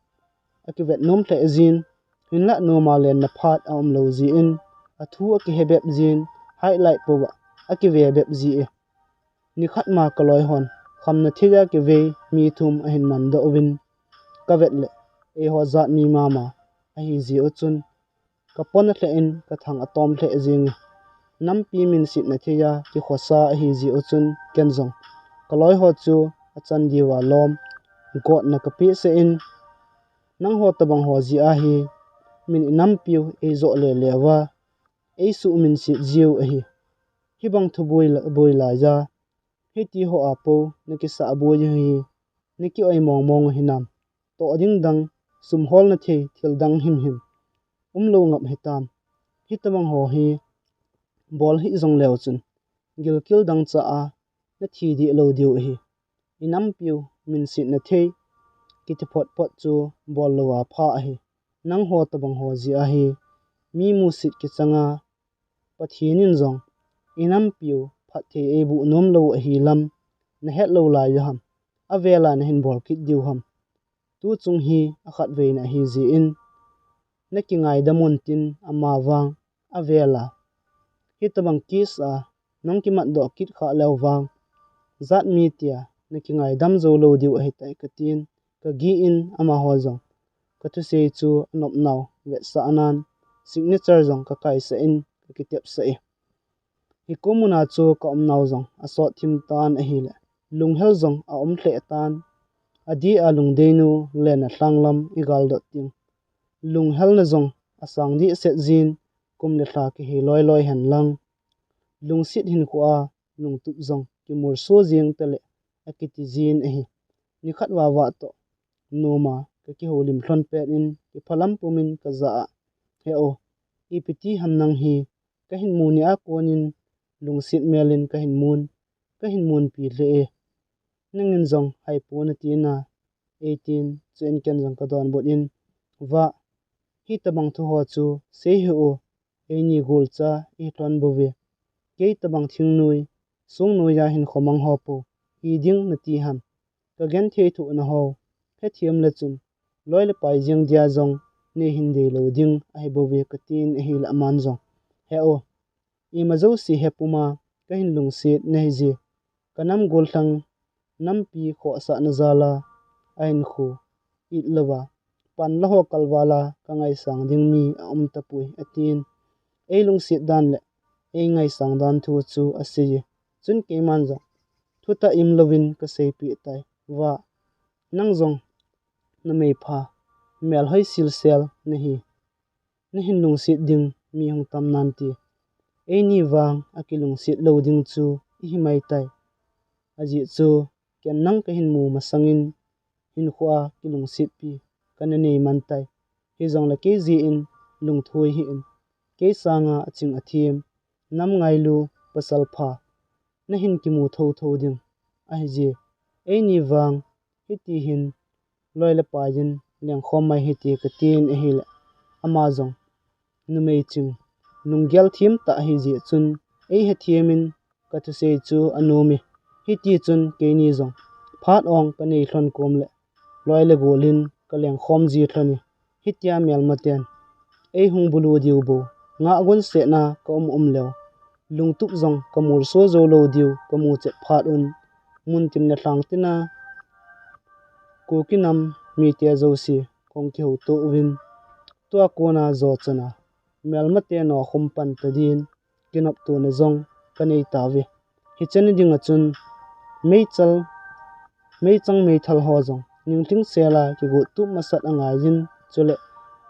akivet nom lheh jin, hinlah nom a lenna phat aum lou ji in, athu akihe bep jin, highlight pou a akive bep ji e. Nikhat ma ka loi hon khamna thei a kivei mi thum ahin man doh uvin, ka vet le eiho jat mi mama ahi ji u chun, ka pon alheh in ka thang atom lheh jing e. Nampi minsetna thei a kikhosa ahi ji u chun, ken jong ka loi ho chu achan diu a lom gotna ka peh sah in, nangho tabang ho jeh a hi min i nampiu eijoh le le uva eisuh minset jiu ahi. Hibang thu boi la, boi lai a hiti ho a pou nakisah boi u hi, naki oi mong mong u hinam? Toh ding dang, sum holna thei thil dang him him umlou ngap hitam? Hitabang ho hi bol hih jong leu chun gilkel dangchah a nathi deh lou diu ahi. I nampiu minsetna thei kiti phot phot chu bol lou a pha ahi. Nangho tabang ho jeh a hi mi musit kichang a, Pathen in jong i nampiu phatthei eiboh nom lou ahi lam nahet lou lai u ham? Avel a nahin bol kit diu ham? Tu chung hi akhatveina ahi jeh in, nakingaidam un tin ama vang avel a. Hitabang case a nang kimat doh kit khah leu vang, jat mi tia nakingaidam jou lou diu ahitai katin, kagih in amaho jong kathusei chu anop nau vetsah nan, signature jong kakaisah in kakitepsah e. Hikom muna chu ka umnau jong asot thim tan ahile, lunghel jong aum lheh tan. Adeh a lungdeinu Lennalhang lam i galdot ding. Lunghelna jong asang dehset jin, kum le lha kihe loi loi hen lang. lungset hinkhoa lungtup jong kimolso jeng tale akiti jin ahi. Nikhat vava toh noma kakihoulim lhon pet in kiphalam pumin kajah a, "He o, ipi ti ham nang hi, kahin mu nia konin lungset melin kahin mun, kahin munpi lheh e. Nangin jong haipo nati na," eitin, chuin ken jong kadonbut in, "Vah, hitobang thu ho chu sei hih o, eini golcha ihi lhon bouve. Kei tobang thingnoi, songnoiya hinkho mang ho pou hiding nati ham? Kagenthei thoh na ho hethem le chun loi le pai jeng dia jong neihin deilou ding ahi bouve," katin ahile aman jong, "He o, ima jouse hepuma kahin lungset nahi je. Kanam gollhang nampi khohsahna jal a ahinkho it louva, pan la ho kalval a kangaisang ding mi aum tapoi," atin. Eilungset dan le eingaisang dan thu chu asei e. Chun keiman jong thutah im louvin kaseipeh tai. "Vah, nang jong numei pha, melhoi silsel nahi. Nahin lungset ding mi hung tam nante. Eini vang akilungset lou ding chu ihi mai tai. Ajeh chu ken nang kahin mu masangin hinkhoa kilungsetpi kana nei man tai. Hijongle kei jeh in lungthoi hih in, kei sanga aching athem, nam ngailu pasal pha nahin kimu thotho ding ahi je. Eini vang hiti hin loi le pai in lengkhom mai hite," katin ahile ama jong numei ching, lunggel them tah ahi jeh chun eihethem in kathusei chu anom e. Hiti chun keini jong phat ong kanei lhon kom le loi le gol in kalengkhom ji lhon e. Hitia melmaten eihung bulu diu bou ngah gonsetna kaum um leu, lungtup jong kamolso jou lou diu kamu chet phat un, muntin le lhangtin a Kuki nam mite jouse kong kihouto uvin, tua kona jo chan a melmate nokhum pan ta din kinoptona jong kanei tauve. Hiche ni dinga chun meichal, meichang meithal ho jong ninglhing sel a kigot tup masat angaiyin, chule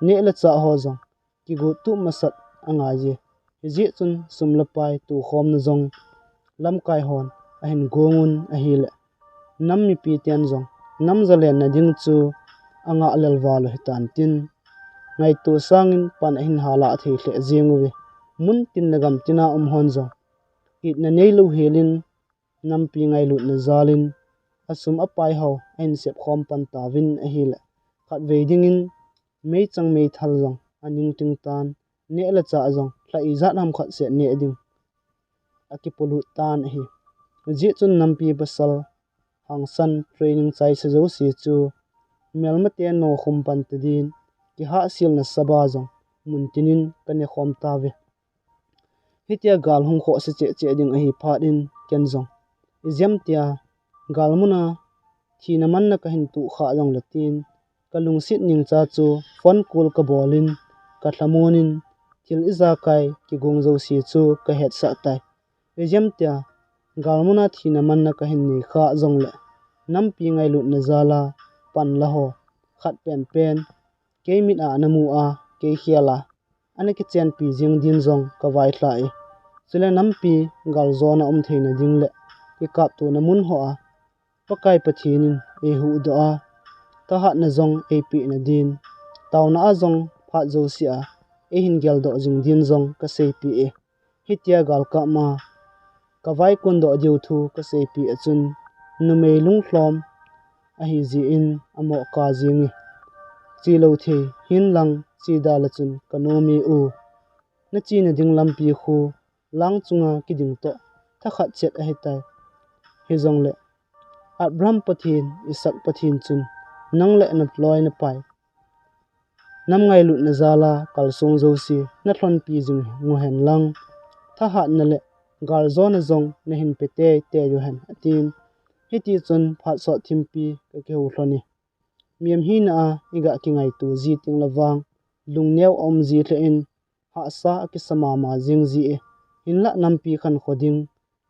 neh le chah ho jong kigot tup masat angaiye. Hijeh chun sum le pai tokhomna jong lamkai hon ahin gong un ahile, nam mipiten jong nam jalenna ding chu angah lel val u hitan tin, ngaito sangin pan ahin hala thei lheh jeng uve. Muntin le gamtin a um hon jong itna neilou helin, nampi ngailutna jalin asum apai ho ahin sepkhom pan tauvin ahile, khatvei dingin meichang meithal jong aning ting tan, neh le chah jong lha ijat ham khat seh neh ding akipolut tan ahi. Hijeh chun nampi pasal hangsan training chaisa jouse chu melmate nokhum pan ta din kihahselna saba jong muntin in kanekhom tauve. Hitia gal hung khohse cheh cheh ding ahi phat in ken jong, ijemtia galmun a thina manna kahin tuh khah jongle tin, kalungset ningcha chu phone call kabol in, kalhamon in, thil ijakai kigong jouse chu kahetsah tai. Ijemtia galmun a thina manna kahin nei khah jongle, nampi ngailutna jal a pan la ho khat penpen kei mit a namu a, kei khel a ana kichenpi jeng din jong kavailhah e. Chule nampi galjona um theina ding le kikaptona mun ho a Pakai Pathen in eihuhdoh a, thahatna jong eipehna din, taona a jong phat jouse a eihin geldoh jing din jong kaseipeh e. Hitia galkap ma kavaikondoh diu thu kaseipeh a chun, numei lunglhom ahijeh in amoh kap jenge. Chelou thei hinlang cheda le chun kanom e u. Nachena ding lampi khu lang chunga kiding toh thakhat chet ahitai. Hijongle Abraham Pathen, Isaac Pathen chun nang le naloi napai nam ngailutna jal a kalsong jouse nalhonpi jing u hen lang, thahatna le galjona jong nahin pe teitei u hen, atin. Hitichun phat sot thimpi kakihou lhon e. Mihem hina a iga kingaito ji teng le vang lungneo aum ji lheh in, hahsa akisa mama jeng ji e. Hinlah nampi khankho ding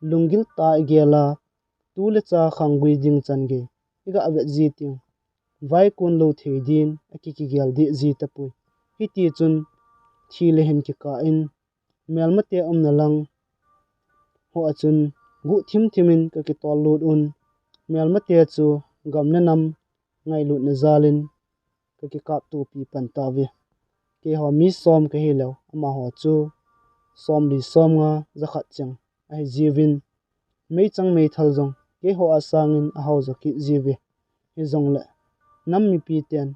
lunggil tah a igel a, tu le cha khanggui ding chan gei iga vet ji teng, vaikon lou thei din akikigel deh ji tapoi. Hitichun thi le hin kikah in, melmate umna lang Hua chun guh thim thim in ka kitol lut un, melmate chu gam le nam ngailutna jal in ka kikap topi pan tauve. Keiho mi som ka hi leu, amaho chu somli somnga jakhat cheng ahi jiuvin, meichang meithal jong keiho a sangin ahao jo kit jiuve. Hijongle nam mipi ten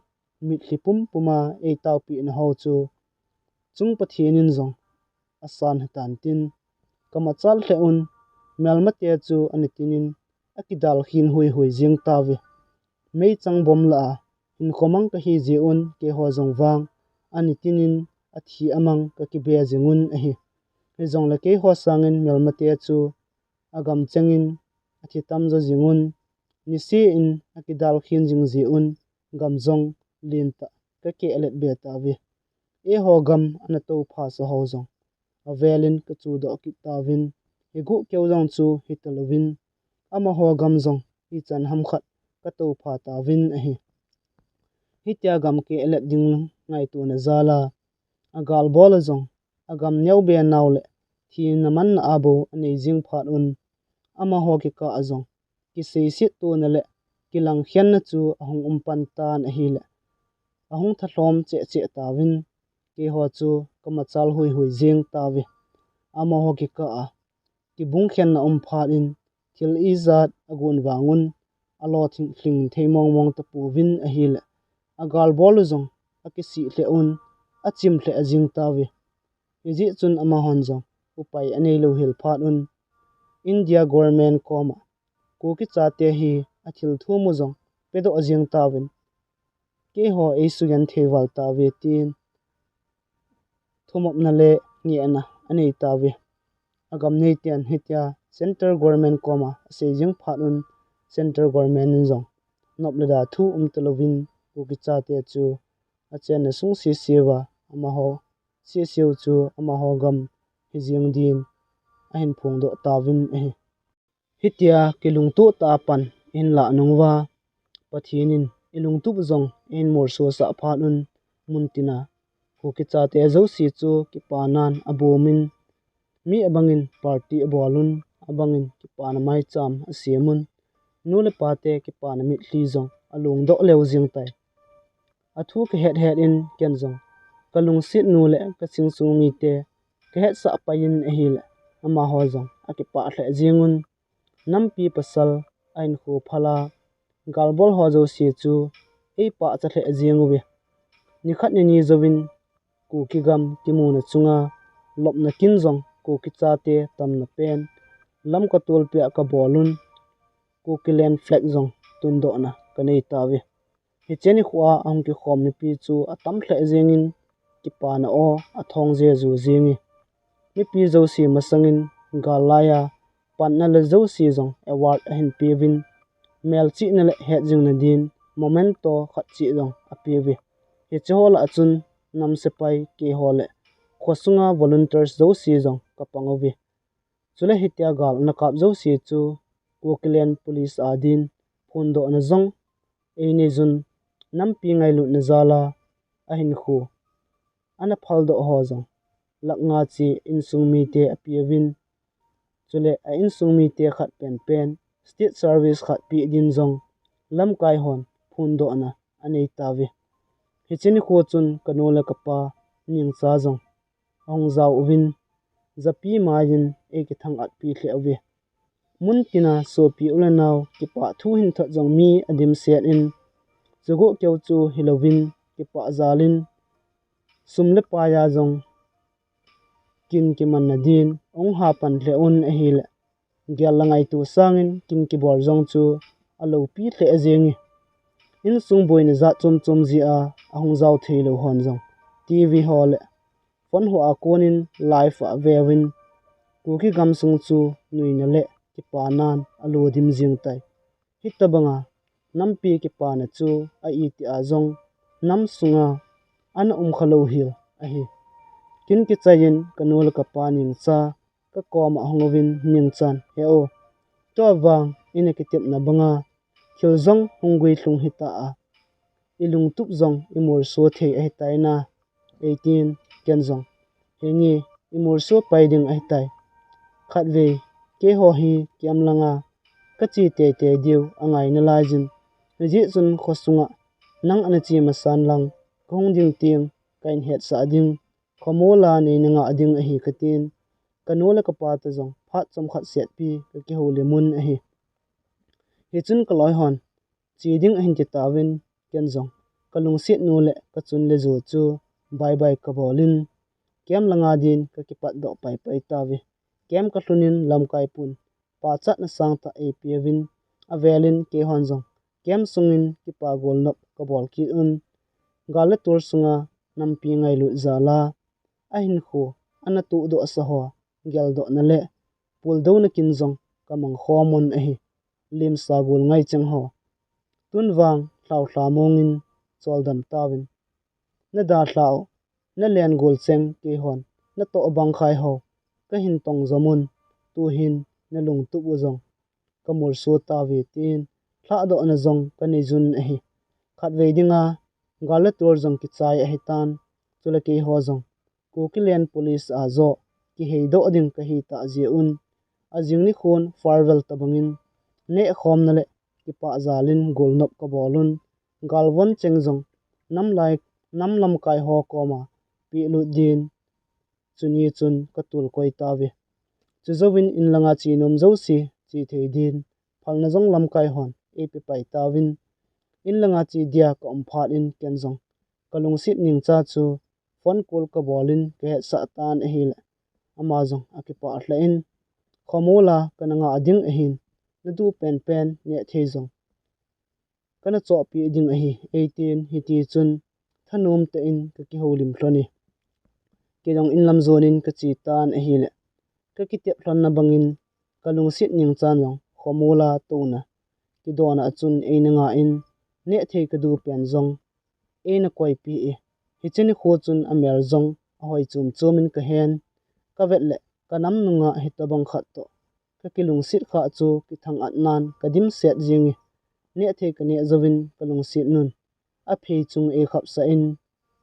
mitlhi pumpum a eitaopeh na ho chu chung Pathen in jong asan hitan tin, ka machal lheh un, melmate chu ani tin in akidal khin huihui jeng tauve. Meichang bom lah a hinkho mang ka hi jeh un keiho jong vang ani tin in athi amang ka kibe jing un ahi. Hijongle keiho sangin melmate chu agam cheng in athi tam jo jing un, niseh in akidal khin jing jeh un gam jong lentah ka kehlet be tauve. Eiho gam ana toupha sa ho jong avel in ka chuhdoh kit tauvin, hi guh keu jong chu hita louvin, amaho gam jong ichan ham khat ka toupha tauvin ahi. Hitia gam kehlet ding ngaitona jal a, agalbol a jong agam neo be nau le thina manna a bou anei jing phat un, amaho kikah a jong kiseiset tona le kilangkhenna chu ahung um pan tan ahile, ahung thalhom cheh cheh tauvin, keiho chu ka machal huihui jeng tauve. Amaho kikah a kibungkhenna um phat in, thil ijat agon vang un, alolhing thei mong mong tapouvin ahile, agalbol u jong akisih lheh un, achim lheh jeng tauve. Hijeh chun amahon jong upai anei lou hel phat un, India government koma Kuki chate hi athil thum u jong pedoh jeng tauvin, keiho eisugenthei val tauve tin thumopna le ngehna anei tauve. Agam neiten hitia central government koma asei jeng phat un, central government in jong nop le da thu um talouvin, Kuki chate chu achenna sung sese uva, amaho sese u chu amaho gam hi jeng din ahin phongdoh tauvin ahi. Hitia kilungtoh tah a pan ihin lah nung uva, Pathen in ilungtup jong eihin molso sah phat un, muntina Kuki chate jouse chu kipanan abomin, mi abangin party abol un, abangin kipana maicham asem un, nu le pate kipana mitlhi jong alongdoh leu jeng tai. Athu kahet het in ken jong kalungset nu le ka insung mite kahetsah pai in ahile, amaho jong akipah lheh jeng un, nampi pasal ahinkho phal a galbol ho jouse chu eipahcha lheh jeng uve. Nikhat nini jouvin Kuki gam kimuna chunga lopna kin jong Kuki chate tamna pen Lamka tolpi a kabol un, Kukiland flag jong tundohna kanei tauve. Hiche nikho a ahung kikhom mipi chu atam lheh jengin, kipana aw athong jeju jenge. Mipi jouse masangin gal laiya panna le jouse jong award ahin peuvin, melchihna le hetjingna din memento khat cheh jong apeuve. Hiche ho lah a chun nam sepai keiho le khosunga volunteers jouse jong kapang uve. Chule hitia gal ana kap jouse chu Kukiland Police a din phondohna jong einei jun, nampi ngailutna jal a ahinkho ana phaldoh ho jong lakh nga cheh insung mite apeuvin, chule a insung mite khat penpen state service khat peh din jong lamkai hon phondohna anei tauve. Hiche nikho chun kanu le kapa Nengcha jong ahung jao uvin, japi maiyin eikithang atpi lheh uve. Muntina sopi u le nao kipah thu hin thot jong mi adimset in, chuguh keu chu hilouvin kipah jal in, sum le pai a jong kin kimanna din ahung hapan lheh un ahile, gel le ngaito sangin kin kibol jong chu aloupi lheh jenge. Insung boina jat chom chom jeh a ahung jao theilou hon jong TV ho le phone ho a konin live a aveuvin, Kuki gamsung chu nuina le kipanan alodim jeng tai. Hitobanga nampi kipana chu a itih a jong nam sunga ana um khalou hel ahi. Kin kichaiyin kanu le kapa Nengcha kakoma ahung uvin, Nengchan, He o, tua vang ina kitepna banga thil jong hung guilhung hita a, ilungtup jong imolso thei ahitai na, eitin, ken jong, Henge, imolso pai ding ahitai. Khatvei Keiho hi camp langa kache teitei diu angai nalaiyin, hijeh chun khosunga nang ana che masan lang, kahung ding teng kahin hetsah ding, khomola neina ngah ding ahi katin, kanu le kapa toh jong phat chomkhat setpi kakihoulim un ahi. Hichun kaloihon che ding ahin titauvin, ken jong kalungset nu le kachun le jo chu bye bye kabolin, camp langa din kakipatdoh paipai tauve. Camp kalhunin lamkai pun pachatna sangtah eipeuvin, avelin keihon jong camp sungin kipa golnop kabol kit un. Gal le tol sunga nampi ngailut jal a ahinkho ana tohdoh sa ho geldohna le puldouna kin jong kamang khom un ahi. Limsa gol ngai cheng ho, tun vang lhaolha mongin choldam tauvin. Nadalhau, nalen gol cheng keihon natoh bangkhai ho kahin tong jom un, tuhin nalungtup u jong kamolso tauve tin lhahdohna jong kanei jun ahi. Khatvei dinga gal le tol jong kichai ahitan, chule keiho jong Kukiland Police a joh kiheidoh ding kahi tah jeh un, ajing nikhon farewell tobangin nehkhomna le kipah jalin golnop kabol un, galvon cheng jong namlai, nam lamkai ho koma pehlut din chuni chun katul koi tauve. Chujouvin inlanga che nom jouse che thei din phalna jong lamkai hon eipe pai tauvin, inlanga che dia kaum phat in ken jong kalungset Ningcha chu phone call kabolin kahetsah tan ahile, ama jong akipah lheh in, khomola kana ngah ding ahin, naduh penpen neh thei jong kana chohpeh ding ahi, eitin, hitichun thanom tah in kakihoulim lhon e. Kei jong inlam jonin kache tan ahile, kakitep lhonna bangin kalungset Ningchan jong khomola touna kidona a chun eina ngah in, neh thei kaduh pen jong eina koipeh e. Hiche nikho chun amel jong ahoi chom chom in kahen, kavet le kanam nunga hitobang khat toh kakilungset khah chu kithang-at nan kadimset jenge. Neh thei kaneh jouvin kalungset nun aphei chung eikhapsah in,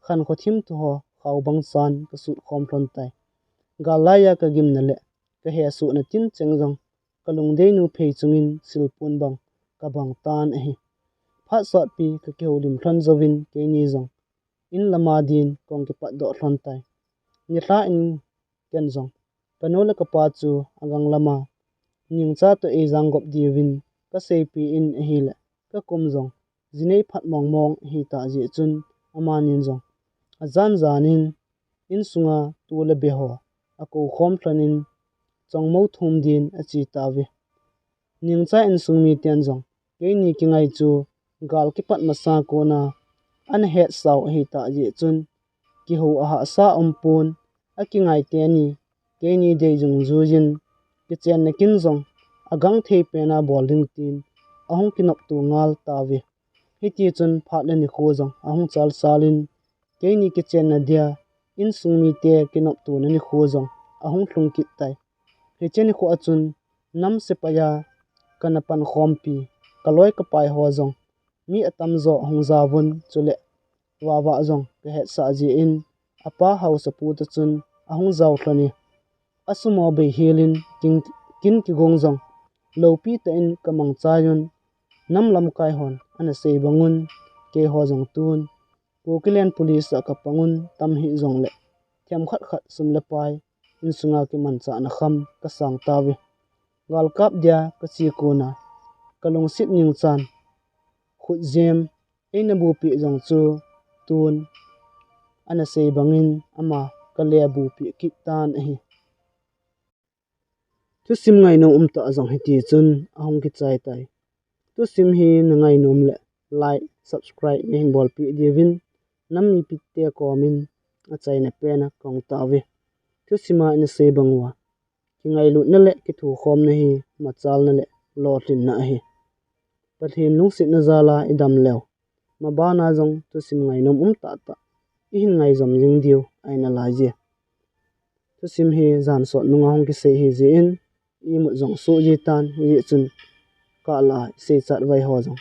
khankho thimthu ho khao bangchan kasut khom lhon tai. Gal laiya kagimna le kahesohna tincheng jong kalungdeinu phei chungin silpon bang kabang tan ahi. Phat sotpi kakihoulim lhon jouvin keini jong inlama din kahung kipatdoh lhon tai. Nilhah in ken jong kanu le kapa chu agang lama Ningcha toh eijang gop diuvin kaseipeh in ahile, kakum jong jinei phat mong mong ahitah jeh chun, amanin jong ajan janin insunga tu le be ho akou khom lhonin, chongmou thum din ache tauve. Ningcha insung miten jong keini kingai chu gal kipat masa kona ana hetsau ahitah jeh chun, kihou ahahsa umpon, akingai teni keini dei jungjuiyin, kichenna kin jong agangthei pena bol ding tin ahung kinopto ngal tauve. Hitichun phat le nikho jong ahung chalchalin, keini kichenna dia insung mite kinoptona nikho jong ahung lhung kit tai. Hiche nikho a chun nam sepaiya kana pankhompi kaloi kapai ho jong mi atamjo ahung jaovun, chule vava jong kahetsah jeh in, apa haosapu toh chun ahung jao lhon e. Asumo bei helin kin, kin kigong jong loupi tah in kamangchaiyun, nam lamkai hon ana sei bangun, keiho jong tun Kukiland Police a kapangun, tam hih jongle themkhat khat sum le pai insunga kimanchahna kham kasang tauve. Galkap dia kache kona kalungset Ningchan khutjem eina bupeh jong chu tun ana sei bangin ama kale bupeh kit tan ahi. Thusim ngainom umtah jong hitichun ahung kichai tai. Thusim hi nangainom le like, subscribe neihin bolpeh diuvin nam mipite komin achaina pena kahung tauve. Thusima ina sei bang uva kingailutna le kithukhomna hi machalna le lolhinna ahi. Pathen lungsetna jala idam leu, mabana jong thusim ngainom umtah tah ihin ngaijom jing diu ahi nalaiye. Thusim hi jansot nunga hung kisei ahijeh in, imut jong soh jitan, hijeh chun kalah a iseichat vai ho jong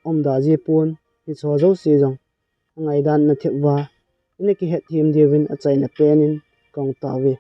umda jipon, hicheho jouse jong angaidan nathep uva ina kihetthem diuvin achaina penin kahung tauve.